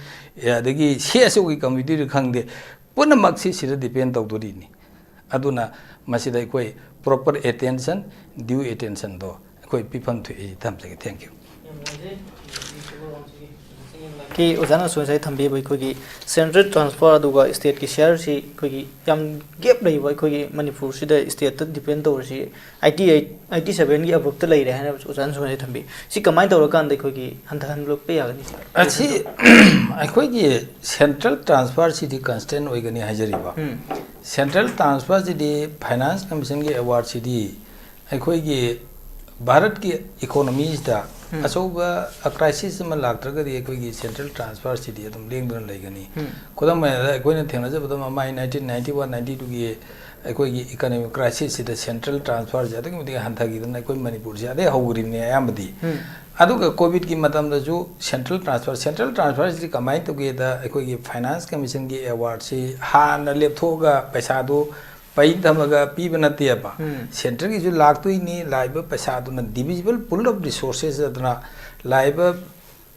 ꯑꯗꯒꯤ ꯁꯤ ꯑꯦꯁ ꯑꯣꯒꯤ ꯀꯝꯃꯨꯅꯤꯇꯤꯗꯒꯤ ꯈꯪꯗꯦ, ꯄꯨꯝꯅꯃꯛꯁꯤ ꯁꯤꯗ ꯗꯤꯄꯦꯟ ꯇꯧꯗꯣꯔꯤꯅꯤ꯫ ꯑꯗꯨꯅ ꯃꯁꯤꯗ ꯑꯩꯈꯣꯏ proper attention, due attentionꯗꯣ ꯑꯩꯈꯣꯏ ꯄꯤꯐꯝ ꯊꯣꯛꯏ꯫ ꯊꯝꯖꯒꯦ꯫ Thank you꯫ ꯀꯤ ꯑꯣꯖꯥꯅꯁꯨ ꯉꯁꯥꯏ ꯊꯝꯕꯤꯕ ꯑꯩꯈꯣꯏꯒꯤ ꯁꯦꯟꯇ꯭ꯔꯦꯜ ꯇ꯭ꯔꯥꯟꯁꯐꯔ ꯑꯗꯨꯒ ꯁ꯭ꯇꯦꯠꯀꯤ ꯁꯤꯌꯥꯔꯁꯤ ꯑꯩꯈꯣꯏꯒꯤ ꯌꯥꯝ ꯒꯦꯞ ꯂꯩꯕ, ꯑꯩꯈꯣꯏꯒꯤ ꯃꯅꯤꯄꯨꯔꯁꯤꯗ ꯁ꯭ꯇꯦꯠꯇ ꯗꯤꯄꯦꯟ ꯇꯧꯔꯤꯁꯤ ꯑꯥꯏꯇꯤ ꯑꯩꯠ, ꯑꯥꯏꯇꯤ ꯁꯚꯦꯟꯒꯤ ꯑꯕꯞꯇ ꯂꯩꯔꯦ ꯍꯥꯏꯅ ꯑꯣꯖꯥꯅꯁꯨ ꯉꯁꯥꯏ ꯊꯝꯕꯤ꯫ ꯁꯤ ꯀꯃꯥꯏꯅ ꯇꯧꯔꯀꯥꯟꯗ ꯑꯩꯈꯣꯏꯒꯤ ꯍꯟꯊꯍꯟꯂꯛꯄ ꯌꯥꯒꯅꯤ? ꯑꯁꯤ ꯑꯩꯈꯣꯏꯒꯤ ꯁꯦꯟꯇ꯭ꯔꯦꯜ ꯇ꯭ꯔꯥꯟꯁꯐꯔꯁꯤꯗꯤ ꯀꯟꯁꯇꯦꯟ ꯑꯣꯏꯒꯅꯤ ꯍꯥꯏꯖꯔꯤꯕ꯫ ꯎꯝ꯫ ꯁꯦꯟꯇ꯭ꯔꯦꯜ ꯇ꯭ꯔꯥꯟꯁꯐꯔꯁꯤꯗꯤ ꯐꯥꯏꯅꯥꯟꯁ ꯀꯃꯤꯁꯟꯒꯤ ꯑꯦꯋꯥꯔꯗꯁꯤꯗꯤ ꯑꯩꯈꯣꯏꯒꯤ ꯚꯥꯔꯠꯀꯤ ꯏꯀꯣꯅꯣꯃꯤꯁꯤꯗ ꯎꯝ꯫ ꯑꯆꯧꯕ ꯀ꯭ꯔꯥꯏꯁꯤꯁ ꯑꯃ ꯂꯥꯛꯇ꯭ꯔꯒꯗꯤ ꯑꯩꯈꯣꯏꯒꯤ ꯁꯦꯟꯇ꯭ꯔꯦꯜ ꯇ꯭ꯔꯥꯟꯁꯐꯔꯁꯤꯗꯤ ꯑꯗꯨꯝ ꯂꯦꯡꯗꯅ ꯂꯩꯒꯅꯤ꯫ ꯎꯝ꯫ ꯈꯨꯗꯝ ꯑꯣꯏꯅ ꯑꯩꯈꯣꯏꯅ ꯊꯦꯡꯅꯖꯕꯗ ꯃꯃꯥꯡ ꯅꯥꯏꯟꯇꯤꯟ ꯅꯥꯏꯟꯇꯤ ꯋꯥꯟ ꯅꯥꯏꯟꯇꯤ ꯇꯨꯒꯤ ꯑꯩꯈꯣꯏꯒꯤ ꯏꯀꯅꯣꯃꯤꯛ ꯀ꯭ꯔꯥꯏꯁꯤꯁꯁꯤꯗ ꯁꯦꯟꯇ꯭ꯔꯦꯜ ꯇ꯭ꯔꯥꯟꯁꯐꯔꯁꯦ ꯑꯗꯨꯛꯀꯤ ꯃꯇꯤꯛ ꯍꯟꯊꯈꯤꯗꯅ ꯑꯩꯈꯣꯏ ꯃꯅꯤꯄꯨꯔꯁꯦ ꯑꯗꯩ ꯍꯧꯈ꯭ꯔꯤꯕꯅꯦ ꯑꯌꯥꯝꯕꯗꯤ꯫ ꯎꯝ꯫ ꯑꯗꯨꯒ ꯀꯣꯚꯤꯗꯀꯤ ꯃꯇꯝꯗꯁꯨ ꯁꯦꯟꯇ꯭ꯔꯦꯜ ꯇ꯭ꯔꯥꯟꯁꯐꯔ, ꯁꯦꯟꯇ꯭ꯔꯦꯜ ꯇ꯭ꯔꯥꯟꯁꯐꯔꯁꯤꯗꯤ ꯀꯃꯥꯏꯅ ꯇꯧꯒꯦꯗ, ꯑꯩꯈꯣꯏꯒꯤ ꯐꯥꯏꯅꯥꯟꯁ ꯀꯃꯤꯁꯟꯒꯤ ꯑꯦꯋꯥꯔꯗꯁꯤ ꯍꯥꯟꯅ ꯂꯦꯞꯊꯣꯛꯑꯒ ꯄꯩꯁꯥꯗꯨ ꯄꯩ ꯊꯝꯃꯒ ꯄꯤꯕ ꯅꯠꯇꯦꯕ꯫ ꯎꯝ꯫ ꯁꯦꯟꯇ꯭ꯔꯒꯤꯁꯨ ꯂꯥꯛꯇꯣꯏꯅꯤ, ꯂꯥꯛꯏꯕ ꯄꯩꯁꯥꯗꯨꯅ divisible pool of resources ꯑꯗꯨꯅ ꯂꯥꯛꯏꯕ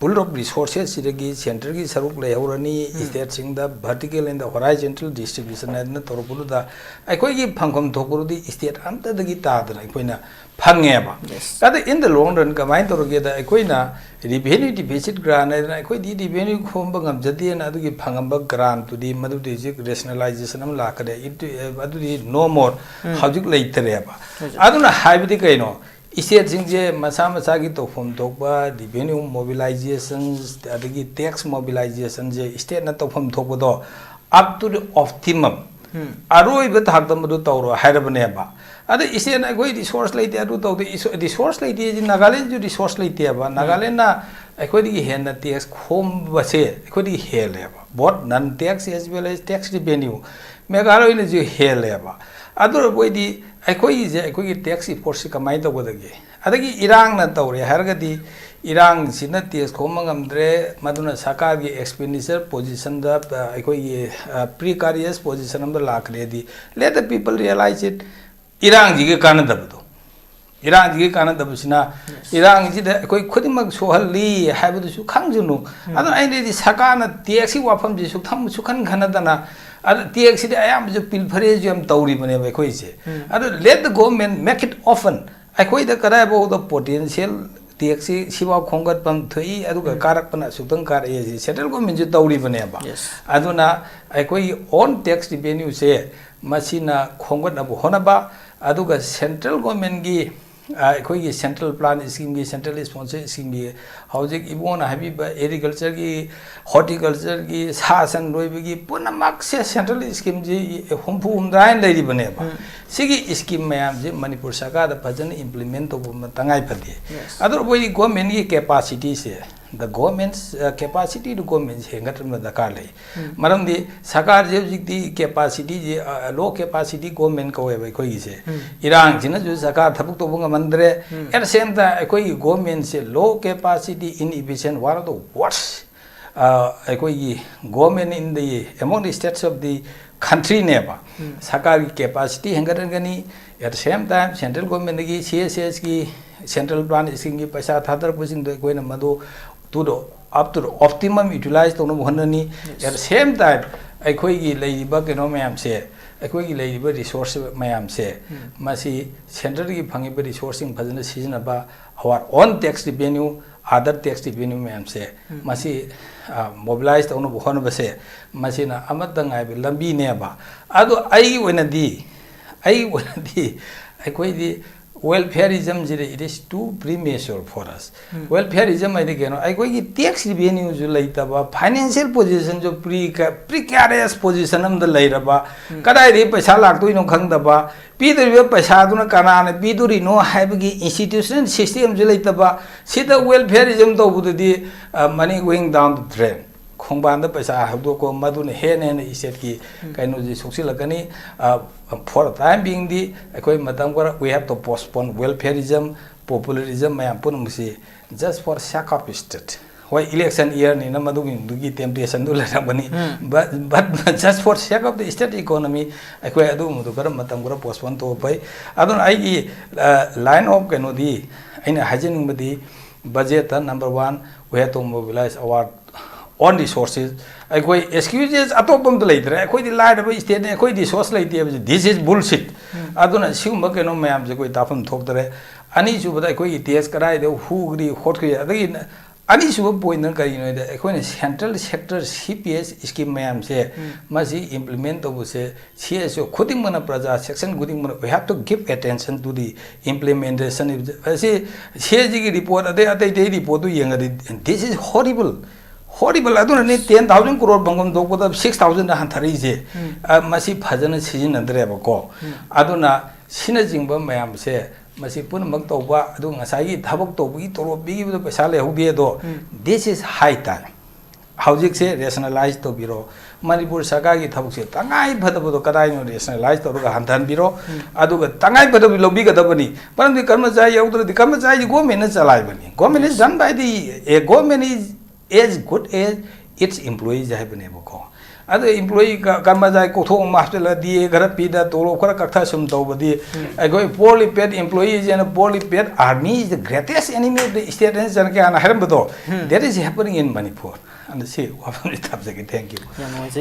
pool of resources ꯁꯤꯗꯒꯤ centreꯒꯤ ꯁꯔꯨꯛ ꯂꯩꯍꯧꯔꯅꯤ, stateꯁꯤꯡꯗ vertical and horizontal distribution ꯍꯥꯏꯗꯅ ꯇꯧꯔꯛꯄꯗꯨꯗ ꯑꯩꯈꯣꯏꯒꯤ ꯐꯪꯐꯝ ꯊꯣꯛꯄꯗꯨꯗꯤ state ꯑꯝꯇꯗꯒꯤ ꯇꯥꯗꯅ ꯑꯩꯈꯣꯏꯅ ꯐꯪꯉꯦꯕ꯫ Yes. ꯑꯗ in the long run ꯀꯃꯥꯏꯅ ꯇꯧꯔꯒꯦꯗ, ꯑꯩꯈꯣꯏꯅ revenue deficit grant ꯍꯥꯏꯗꯅ ꯑꯩꯈꯣꯏꯗꯤ revenue ꯈꯣꯝꯕ ꯉꯝꯖꯗꯦꯅ ꯑꯗꯨꯒꯤ ꯐꯪꯉꯝꯕ grantꯇꯨꯗꯤ ꯃꯗꯨꯗꯤ ꯍꯧꯖꯤꯛ rationalization ꯑꯃ ꯂꯥꯛꯀꯗꯦ꯫ It- ꯑꯗꯨꯗꯤ no more, ꯍꯧꯖꯤꯛ ꯂꯩꯇꯔꯦꯕ꯫ ꯍꯧꯖꯤꯛ꯫ ꯑꯗꯨꯅ ꯍꯥꯏꯕꯗꯤ ꯀꯩꯅꯣ? Stateꯁꯤꯡꯁꯦ ꯃꯁꯥ ꯃꯁꯥꯒꯤ ꯇꯧꯐꯝ ꯊꯣꯛꯄ revenue mobilization, ꯑꯗꯒꯤ tax mobilizationꯁꯦ stateꯅ ꯇꯧꯐꯝ ꯊꯣꯛꯄꯗꯣ up to the optimum, ꯑꯔꯣꯏꯕ ꯊꯥꯛꯇ ꯃꯗꯨ ꯇꯧꯔꯣ ꯍꯥꯏꯔꯕꯅꯦꯕ꯫ ꯑꯗ stateꯅ ꯑꯩꯈꯣꯏ resource ꯂꯩꯇꯦ, ꯑꯗꯨ ꯇꯧꯗꯦ, resource ꯂꯩꯇꯦ ꯍꯥꯏꯁꯤ ꯅꯥꯒꯥꯂꯦꯟꯁꯨ resource ꯂꯩꯇꯦꯕ꯫ ꯅꯥꯒꯥꯂꯦꯟꯅ ꯑꯩꯈꯣꯏꯗꯒꯤ ꯍꯦꯟꯅ tax ꯈꯣꯝꯕꯁꯦ ꯑꯩꯈꯣꯏꯗꯒꯤ ꯍꯦꯜꯂꯦꯕ, both non tax as well as tax revenue꯫ ꯃꯦꯘꯥꯂꯌꯅꯁꯨ ꯍꯦꯜꯂꯦꯕ꯫ ꯑꯗꯨ ꯑꯣꯏꯔꯕꯣꯏꯗꯤ ꯑꯩꯈꯣꯏꯒꯤꯁꯦ, ꯑꯩꯈꯣꯏꯒꯤ tax effortꯁꯦ ꯀꯃꯥꯏꯅ ꯇꯧꯒꯗꯒꯦ? ꯑꯗꯒꯤ ꯏꯔꯥꯡꯅ ꯇꯧꯔꯦ ꯍꯥꯏꯔꯒꯗꯤ, ꯏꯔꯥꯡꯁꯤꯅ tax ꯈꯣꯝꯕ ꯉꯝꯗ꯭ꯔꯦ, ꯃꯗꯨꯅ ꯁꯔꯀꯥꯔꯒꯤ expenditure positionꯗ, ꯑ, ꯑꯩꯈꯣꯏꯒꯤ, ꯑ, precarious position ꯑꯃꯗ ꯂꯥꯛꯈ꯭ꯔꯦꯗꯤ, let the people realize it꯫ ꯏꯔꯥꯡꯁꯤꯒꯤ ꯀꯥꯟꯅꯗꯕꯗꯣ, ꯏꯔꯥꯡꯁꯤꯒꯤ ꯀꯥꯟꯅꯗꯕꯁꯤꯅ, ꯏꯔꯥꯡꯁꯤꯗ ꯑꯩꯈꯣꯏ ꯈꯨꯗꯤꯡꯃꯛ ꯁꯣꯛꯍꯜꯂꯤ ꯍꯥꯏꯕꯗꯨꯁꯨ ꯈꯪꯖꯅꯨ꯫ ꯑꯗꯨꯅ ꯑꯩꯅꯗꯤ ꯁꯔꯀꯥꯔꯅ taxꯀꯤ ꯋꯥꯐꯝꯁꯤ ꯁꯨꯛꯊꯝ ꯁꯨꯛꯈꯟ ꯈꯟꯅꯗꯅ, ꯑꯗꯨ taxꯁꯤꯗꯤ ꯑꯌꯥꯝꯕꯁꯨ pilferageꯁꯨ ꯌꯥꯝ ꯇꯧꯔꯤꯕꯅꯦꯕ ꯑꯩꯈꯣꯏꯁꯦ꯫ ꯑꯗꯨ let the government make it open꯫ ꯑꯩꯈꯣꯏꯗ ꯀꯗꯥꯏꯐꯥꯎꯗ potential taxꯁꯤ ꯁꯤꯐꯥꯎ ꯈꯣꯝꯒꯠꯐꯝ ꯊꯣꯛꯏ, ꯑꯗꯨꯒ ꯀꯥꯔꯛꯄꯅ ꯑꯁꯨꯛꯇꯪ ꯀꯥꯔꯛꯑꯦ ꯁꯤ central governmentꯁꯨ ꯇꯧꯔꯤꯕꯅꯦꯕ꯫ Yes. ꯑꯗꯨꯅ ꯑꯩꯈꯣꯏꯒꯤ own tax revenueꯁꯦ ꯃꯁꯤꯅ ꯈꯣꯝꯒꯠꯅꯕ ꯍꯣꯠꯅꯕ, ꯑꯗꯨꯒ central governmentꯀꯤ, ꯑ, ꯑꯩꯈꯣꯏꯒꯤ central plan schemeꯒꯤ, central sponsor schemeꯒꯤ, ꯍꯧꯖꯤꯛ ꯏꯕꯣꯅ ꯍꯥꯏꯕꯤꯕ agricultureꯒꯤ, horticultureꯒꯤ, ꯁꯥ ꯁꯟ ꯂꯣꯏꯕꯒꯤ ꯄꯨꯝꯅꯃꯛꯁꯦ central schemeꯁꯤ ꯍꯨꯝꯐꯨ ꯍꯨꯝꯗ꯭ꯔꯥ ꯍꯥꯏꯅ ꯂꯩꯔꯤꯕꯅꯦꯕ꯫ ꯁꯤꯒꯤ scheme ꯃꯌꯥꯝꯁꯤ ꯃꯅꯤꯄꯨꯔ ꯁꯔꯀꯥꯔꯗ ꯐꯖꯅ implement ꯇꯧꯕ ꯑꯃ ꯇꯉꯥꯏ ꯐꯗꯦ꯫ Yes. ꯑꯗꯨꯕꯨ ꯑꯩꯈꯣꯏꯒꯤ governmentꯀꯤ capacityꯁꯦ, the government's, uh, capacity to government ꯍꯦꯟꯒꯠꯍꯟꯕ ꯗꯔꯀꯥꯔ ꯂꯩ꯫ ꯃꯔꯝꯗꯤ ꯁꯔꯀꯥꯔꯁꯦ ꯍꯧꯖꯤꯛꯇꯤ capacityꯁꯦ, ꯑ, low capacity government ꯀꯧꯋꯦꯕ ꯑꯩꯈꯣꯏꯒꯤꯁꯦ꯫ ꯏꯔꯥꯡꯁꯤꯅꯁꯨ ꯁꯔꯀꯥꯔ ꯊꯕꯛ ꯇꯧꯕ ꯉꯝꯍꯟꯗ꯭ꯔꯦ꯫ At the same time ꯑꯩꯈꯣꯏꯒꯤ governmentꯁꯦ low capacity, inefficient, one of the worst, ꯑ, ꯑꯩꯈꯣꯏꯒꯤ government in the, among the states of the countryꯅꯦꯕ꯫ ꯁꯔꯀꯥꯔꯒꯤ capacity ꯍꯦꯟꯒꯠꯍꯟꯒꯅꯤ꯫ At the same time central governmentꯗꯒꯤ CSSꯀꯤ, central plan schemeꯒꯤ ꯄꯩꯁꯥ ꯊꯥꯗꯔꯛꯄꯁꯤꯡꯗꯣ ꯑꯩꯈꯣꯏꯅ ꯃꯗꯨ to the up to the optimum utilize ꯇꯧꯅꯕ ꯍꯣꯠꯅꯅꯤ꯫ At the same time, ꯑꯩꯈꯣꯏꯒꯤ ꯂꯩꯔꯤꯕ ꯀꯩꯅꯣ ꯃꯌꯥꯝꯁꯦ, ꯑꯩꯈꯣꯏꯒꯤ ꯂꯩꯔꯤꯕ resource ꯃꯌꯥꯝꯁꯦ, ꯃꯁꯤ centreꯒꯤ ꯐꯪꯉꯤꯕ resourceꯁꯤꯡ ꯐꯖꯅ ꯁꯤꯖꯤꯟꯅꯕ, our own tax revenue, other tax revenue ꯃꯌꯥꯝꯁꯦ, ꯃꯁꯤ mobilize ꯇꯧꯅꯕ ꯍꯣꯠꯅꯕꯁꯦ, ꯃꯁꯤꯅ ꯑꯃꯠꯇ ꯉꯥꯏꯕ ꯂꯝꯕꯤꯅꯦꯕ꯫ ꯑꯗꯣ ꯑꯩꯒꯤ ꯑꯣꯏꯅꯗꯤ, ꯑꯩꯒꯤ ꯑꯣꯏꯅꯗꯤ, ꯑꯩꯈꯣꯏꯗꯤ welfareismꯁꯤꯗꯤ, it is too premature for us꯫ Welfareism ꯍꯥꯏꯗꯤ ꯀꯩꯅꯣ? ꯑꯩꯈꯣꯏꯒꯤ tax revenueꯁꯨ ꯂꯩꯇꯕ, financial positionꯁꯨ pre-, precarious position ꯑꯃꯗ ꯂꯩꯔꯕ, ꯀꯗꯥꯏꯗꯒꯤ ꯄꯩꯁꯥ ꯂꯥꯛꯇꯣꯏꯅꯣ ꯈꯪꯗꯕ, ꯄꯤꯗꯧꯔꯤꯕ ꯄꯩꯁꯥꯗꯨꯅ ꯀꯅꯥꯅ ꯄꯤꯗꯣꯔꯤꯅꯣ ꯍꯥꯏꯕꯒꯤ institutional systemꯁꯨ ꯂꯩꯇꯕ, ꯁꯤꯗ welfareism ꯇꯧꯕꯗꯨꯗꯤ, ꯑ, money going down the drain꯫ ꯈꯣꯡꯕꯥꯟꯗ ꯄꯩꯁꯥ ꯍꯧꯗꯣꯛꯀꯣ, ꯃꯗꯨꯅ ꯍꯦꯟꯅ ꯍꯦꯟꯅ stateꯀꯤ ꯀꯩꯅꯣꯁꯤ ꯁꯣꯛꯆꯤꯜꯂꯛꯀꯅꯤ꯫ ꯑ, for the time beingꯗꯤ ꯑꯩꯈꯣꯏ ꯃꯇꯝ ꯈꯔ we have to postpone welfareism, popularism ꯃꯌꯥꯝ ꯄꯨꯝꯅꯃꯛꯁꯤ just for sake of state꯫ ꯍꯣꯏ, election yearꯅꯤꯅ ꯃꯗꯨꯒꯤ temptationꯗꯨ ꯂꯩꯔꯝꯒꯅꯤ꯫ But, but just for sake of the state economy, ꯑꯩꯈꯣꯏ ꯑꯗꯨꯒꯨꯝꯕꯗꯨ ꯈꯔ ꯃꯇꯝ ꯈꯔ postpone ꯇꯧꯕ ꯐꯩ꯫ ꯑꯗꯨꯅ ꯑꯩꯒꯤ, ꯑ, line of ꯀꯩꯅꯣꯗꯤ, ꯑꯩꯅ ꯍꯥꯏꯖꯅꯤꯡꯕꯗꯤ, budgetꯇ number one, we have to mobilize our own resources꯫ ꯑꯩꯈꯣꯏ excuses ꯑꯇꯣꯞꯄ ꯑꯝꯇ ꯂꯩꯇ꯭ꯔꯦ꯫ ꯑꯩꯈꯣꯏꯗꯤ ꯂꯥꯏꯔꯕ stateꯅꯤ, ꯑꯩꯈꯣꯏ resource ꯂꯩꯇꯦ ꯍꯥꯏꯕꯁꯦ, this is bullshit꯫ ꯑꯗꯨꯅ ꯁꯤꯒꯨꯝꯕ ꯀꯩꯅꯣ ꯃꯌꯥꯝꯁꯦ ꯑꯩꯈꯣꯏ ꯇꯥꯐꯝ ꯊꯣꯛꯇꯔꯦ꯫ ꯑꯅꯤꯁꯨꯕꯗ ꯑꯩꯈꯣꯏꯒꯤ tax ꯀꯗꯥꯏꯗ ꯍꯨꯒ꯭ꯔꯤ ꯈꯣꯠꯈ꯭ꯔꯤ, ꯑꯗꯒꯤ ꯑꯅꯤꯁꯨꯕ pointꯅ ꯀꯔꯤꯅꯣ ꯍꯥꯏꯗ, ꯑꯩꯈꯣꯏꯅ central sector CPS scheme ꯃꯌꯥꯝꯁꯦ, ꯃꯁꯤ implement ꯇꯧꯕꯁꯦ, CSO ꯈꯨꯗꯤꯡꯃꯛꯅ, ꯄ꯭ꯔꯖꯥ section ꯈꯨꯗꯤꯡꯃꯛꯅ, we have to give attention to the implementation꯫ ꯑꯁꯤ CAGꯒꯤ report, ꯑꯇꯩ ꯑꯇꯩ ꯑꯇꯩ reportꯇꯨ ꯌꯦꯡꯉꯗꯤ, this is horrible, horrible꯫ ꯑꯗꯨꯅꯅꯤ ten thousand crore ꯐꯪꯐꯝ ꯊꯣꯛꯄꯗ six thousandꯗ ꯍꯟꯊꯔꯛꯏꯁꯦ꯫ ꯑ, ꯃꯁꯤ ꯐꯖꯅ ꯁꯤꯖꯤꯟꯅꯗ꯭ꯔꯦꯕꯀꯣ꯫ ꯑꯗꯨꯅ ꯁꯤꯅꯆꯤꯡꯕ ꯃꯌꯥꯝꯁꯦ, ꯃꯁꯤ ꯄꯨꯝꯅꯃꯛ ꯇꯧꯕ, ꯑꯗꯨ ꯉꯁꯥꯏꯒꯤ ꯊꯕꯛ ꯇꯧꯕꯒꯤ ꯇꯣꯂꯣꯞ ꯄꯤꯈꯤꯕꯗꯣ ꯄꯩꯁꯥ ꯂꯩꯍꯧꯗꯦ ꯑꯗꯣ, this is high time꯫ ꯍꯧꯖꯤꯛꯁꯦ rationalize ꯇꯧꯕꯤꯔꯣ꯫ ꯃꯅꯤꯄꯨꯔ ꯁꯔꯀꯥꯔꯒꯤ ꯊꯕꯛꯁꯦ ꯇꯉꯥꯏ ꯐꯗꯕꯗꯣ ꯀꯗꯥꯏꯅꯣ rationalize ꯇꯧꯔꯒ ꯍꯟꯊꯍꯟꯕꯤꯔꯣ꯫ ꯑꯗꯨꯒ ꯇꯉꯥꯏ ꯐꯗꯕ ꯂꯧꯕꯤꯒꯗꯕꯅꯤ꯫ ꯃꯔꯝꯗꯤ ꯀꯔꯃꯆꯥꯔꯤ ꯌꯥꯎꯗ꯭ꯔꯗꯤ, ꯀꯔꯃꯆꯥꯔꯤꯗꯤ governmentꯅ ꯆꯂꯥꯏꯕꯅꯤ꯫ Government is run by the, a government is as good as its employees ꯍꯥꯏꯕꯅꯦꯕꯀꯣ꯫ ꯑꯗ employee ꯀꯔꯃꯆꯥꯔꯤ ꯀꯣꯛꯊꯣꯛ ꯑꯃ ꯍꯥꯞꯆꯤꯜꯂꯒ ꯗꯤ ꯑꯦ ꯈꯔ ꯄꯤꯗ ꯇꯣꯂꯣꯞ ꯈꯔ ꯀꯛꯊ ꯁꯨꯝ ꯇꯧꯕꯗꯤ ꯑꯩꯈꯣꯏ poorly paid employees and poorly paid army is the greatest enemy of the state ꯍꯥꯏꯅ ꯆꯅꯀ꯭ꯌꯥꯅ ꯍꯥꯏꯔꯝꯕꯗꯣ, that is happening in Manipur. ꯑꯗ ꯁꯤ ꯋꯥꯐꯝꯁꯤ ꯊꯝꯖꯒꯦ꯫ Thank you. ꯌꯥꯝ ꯅꯨꯡꯉꯥꯏꯖꯩ꯫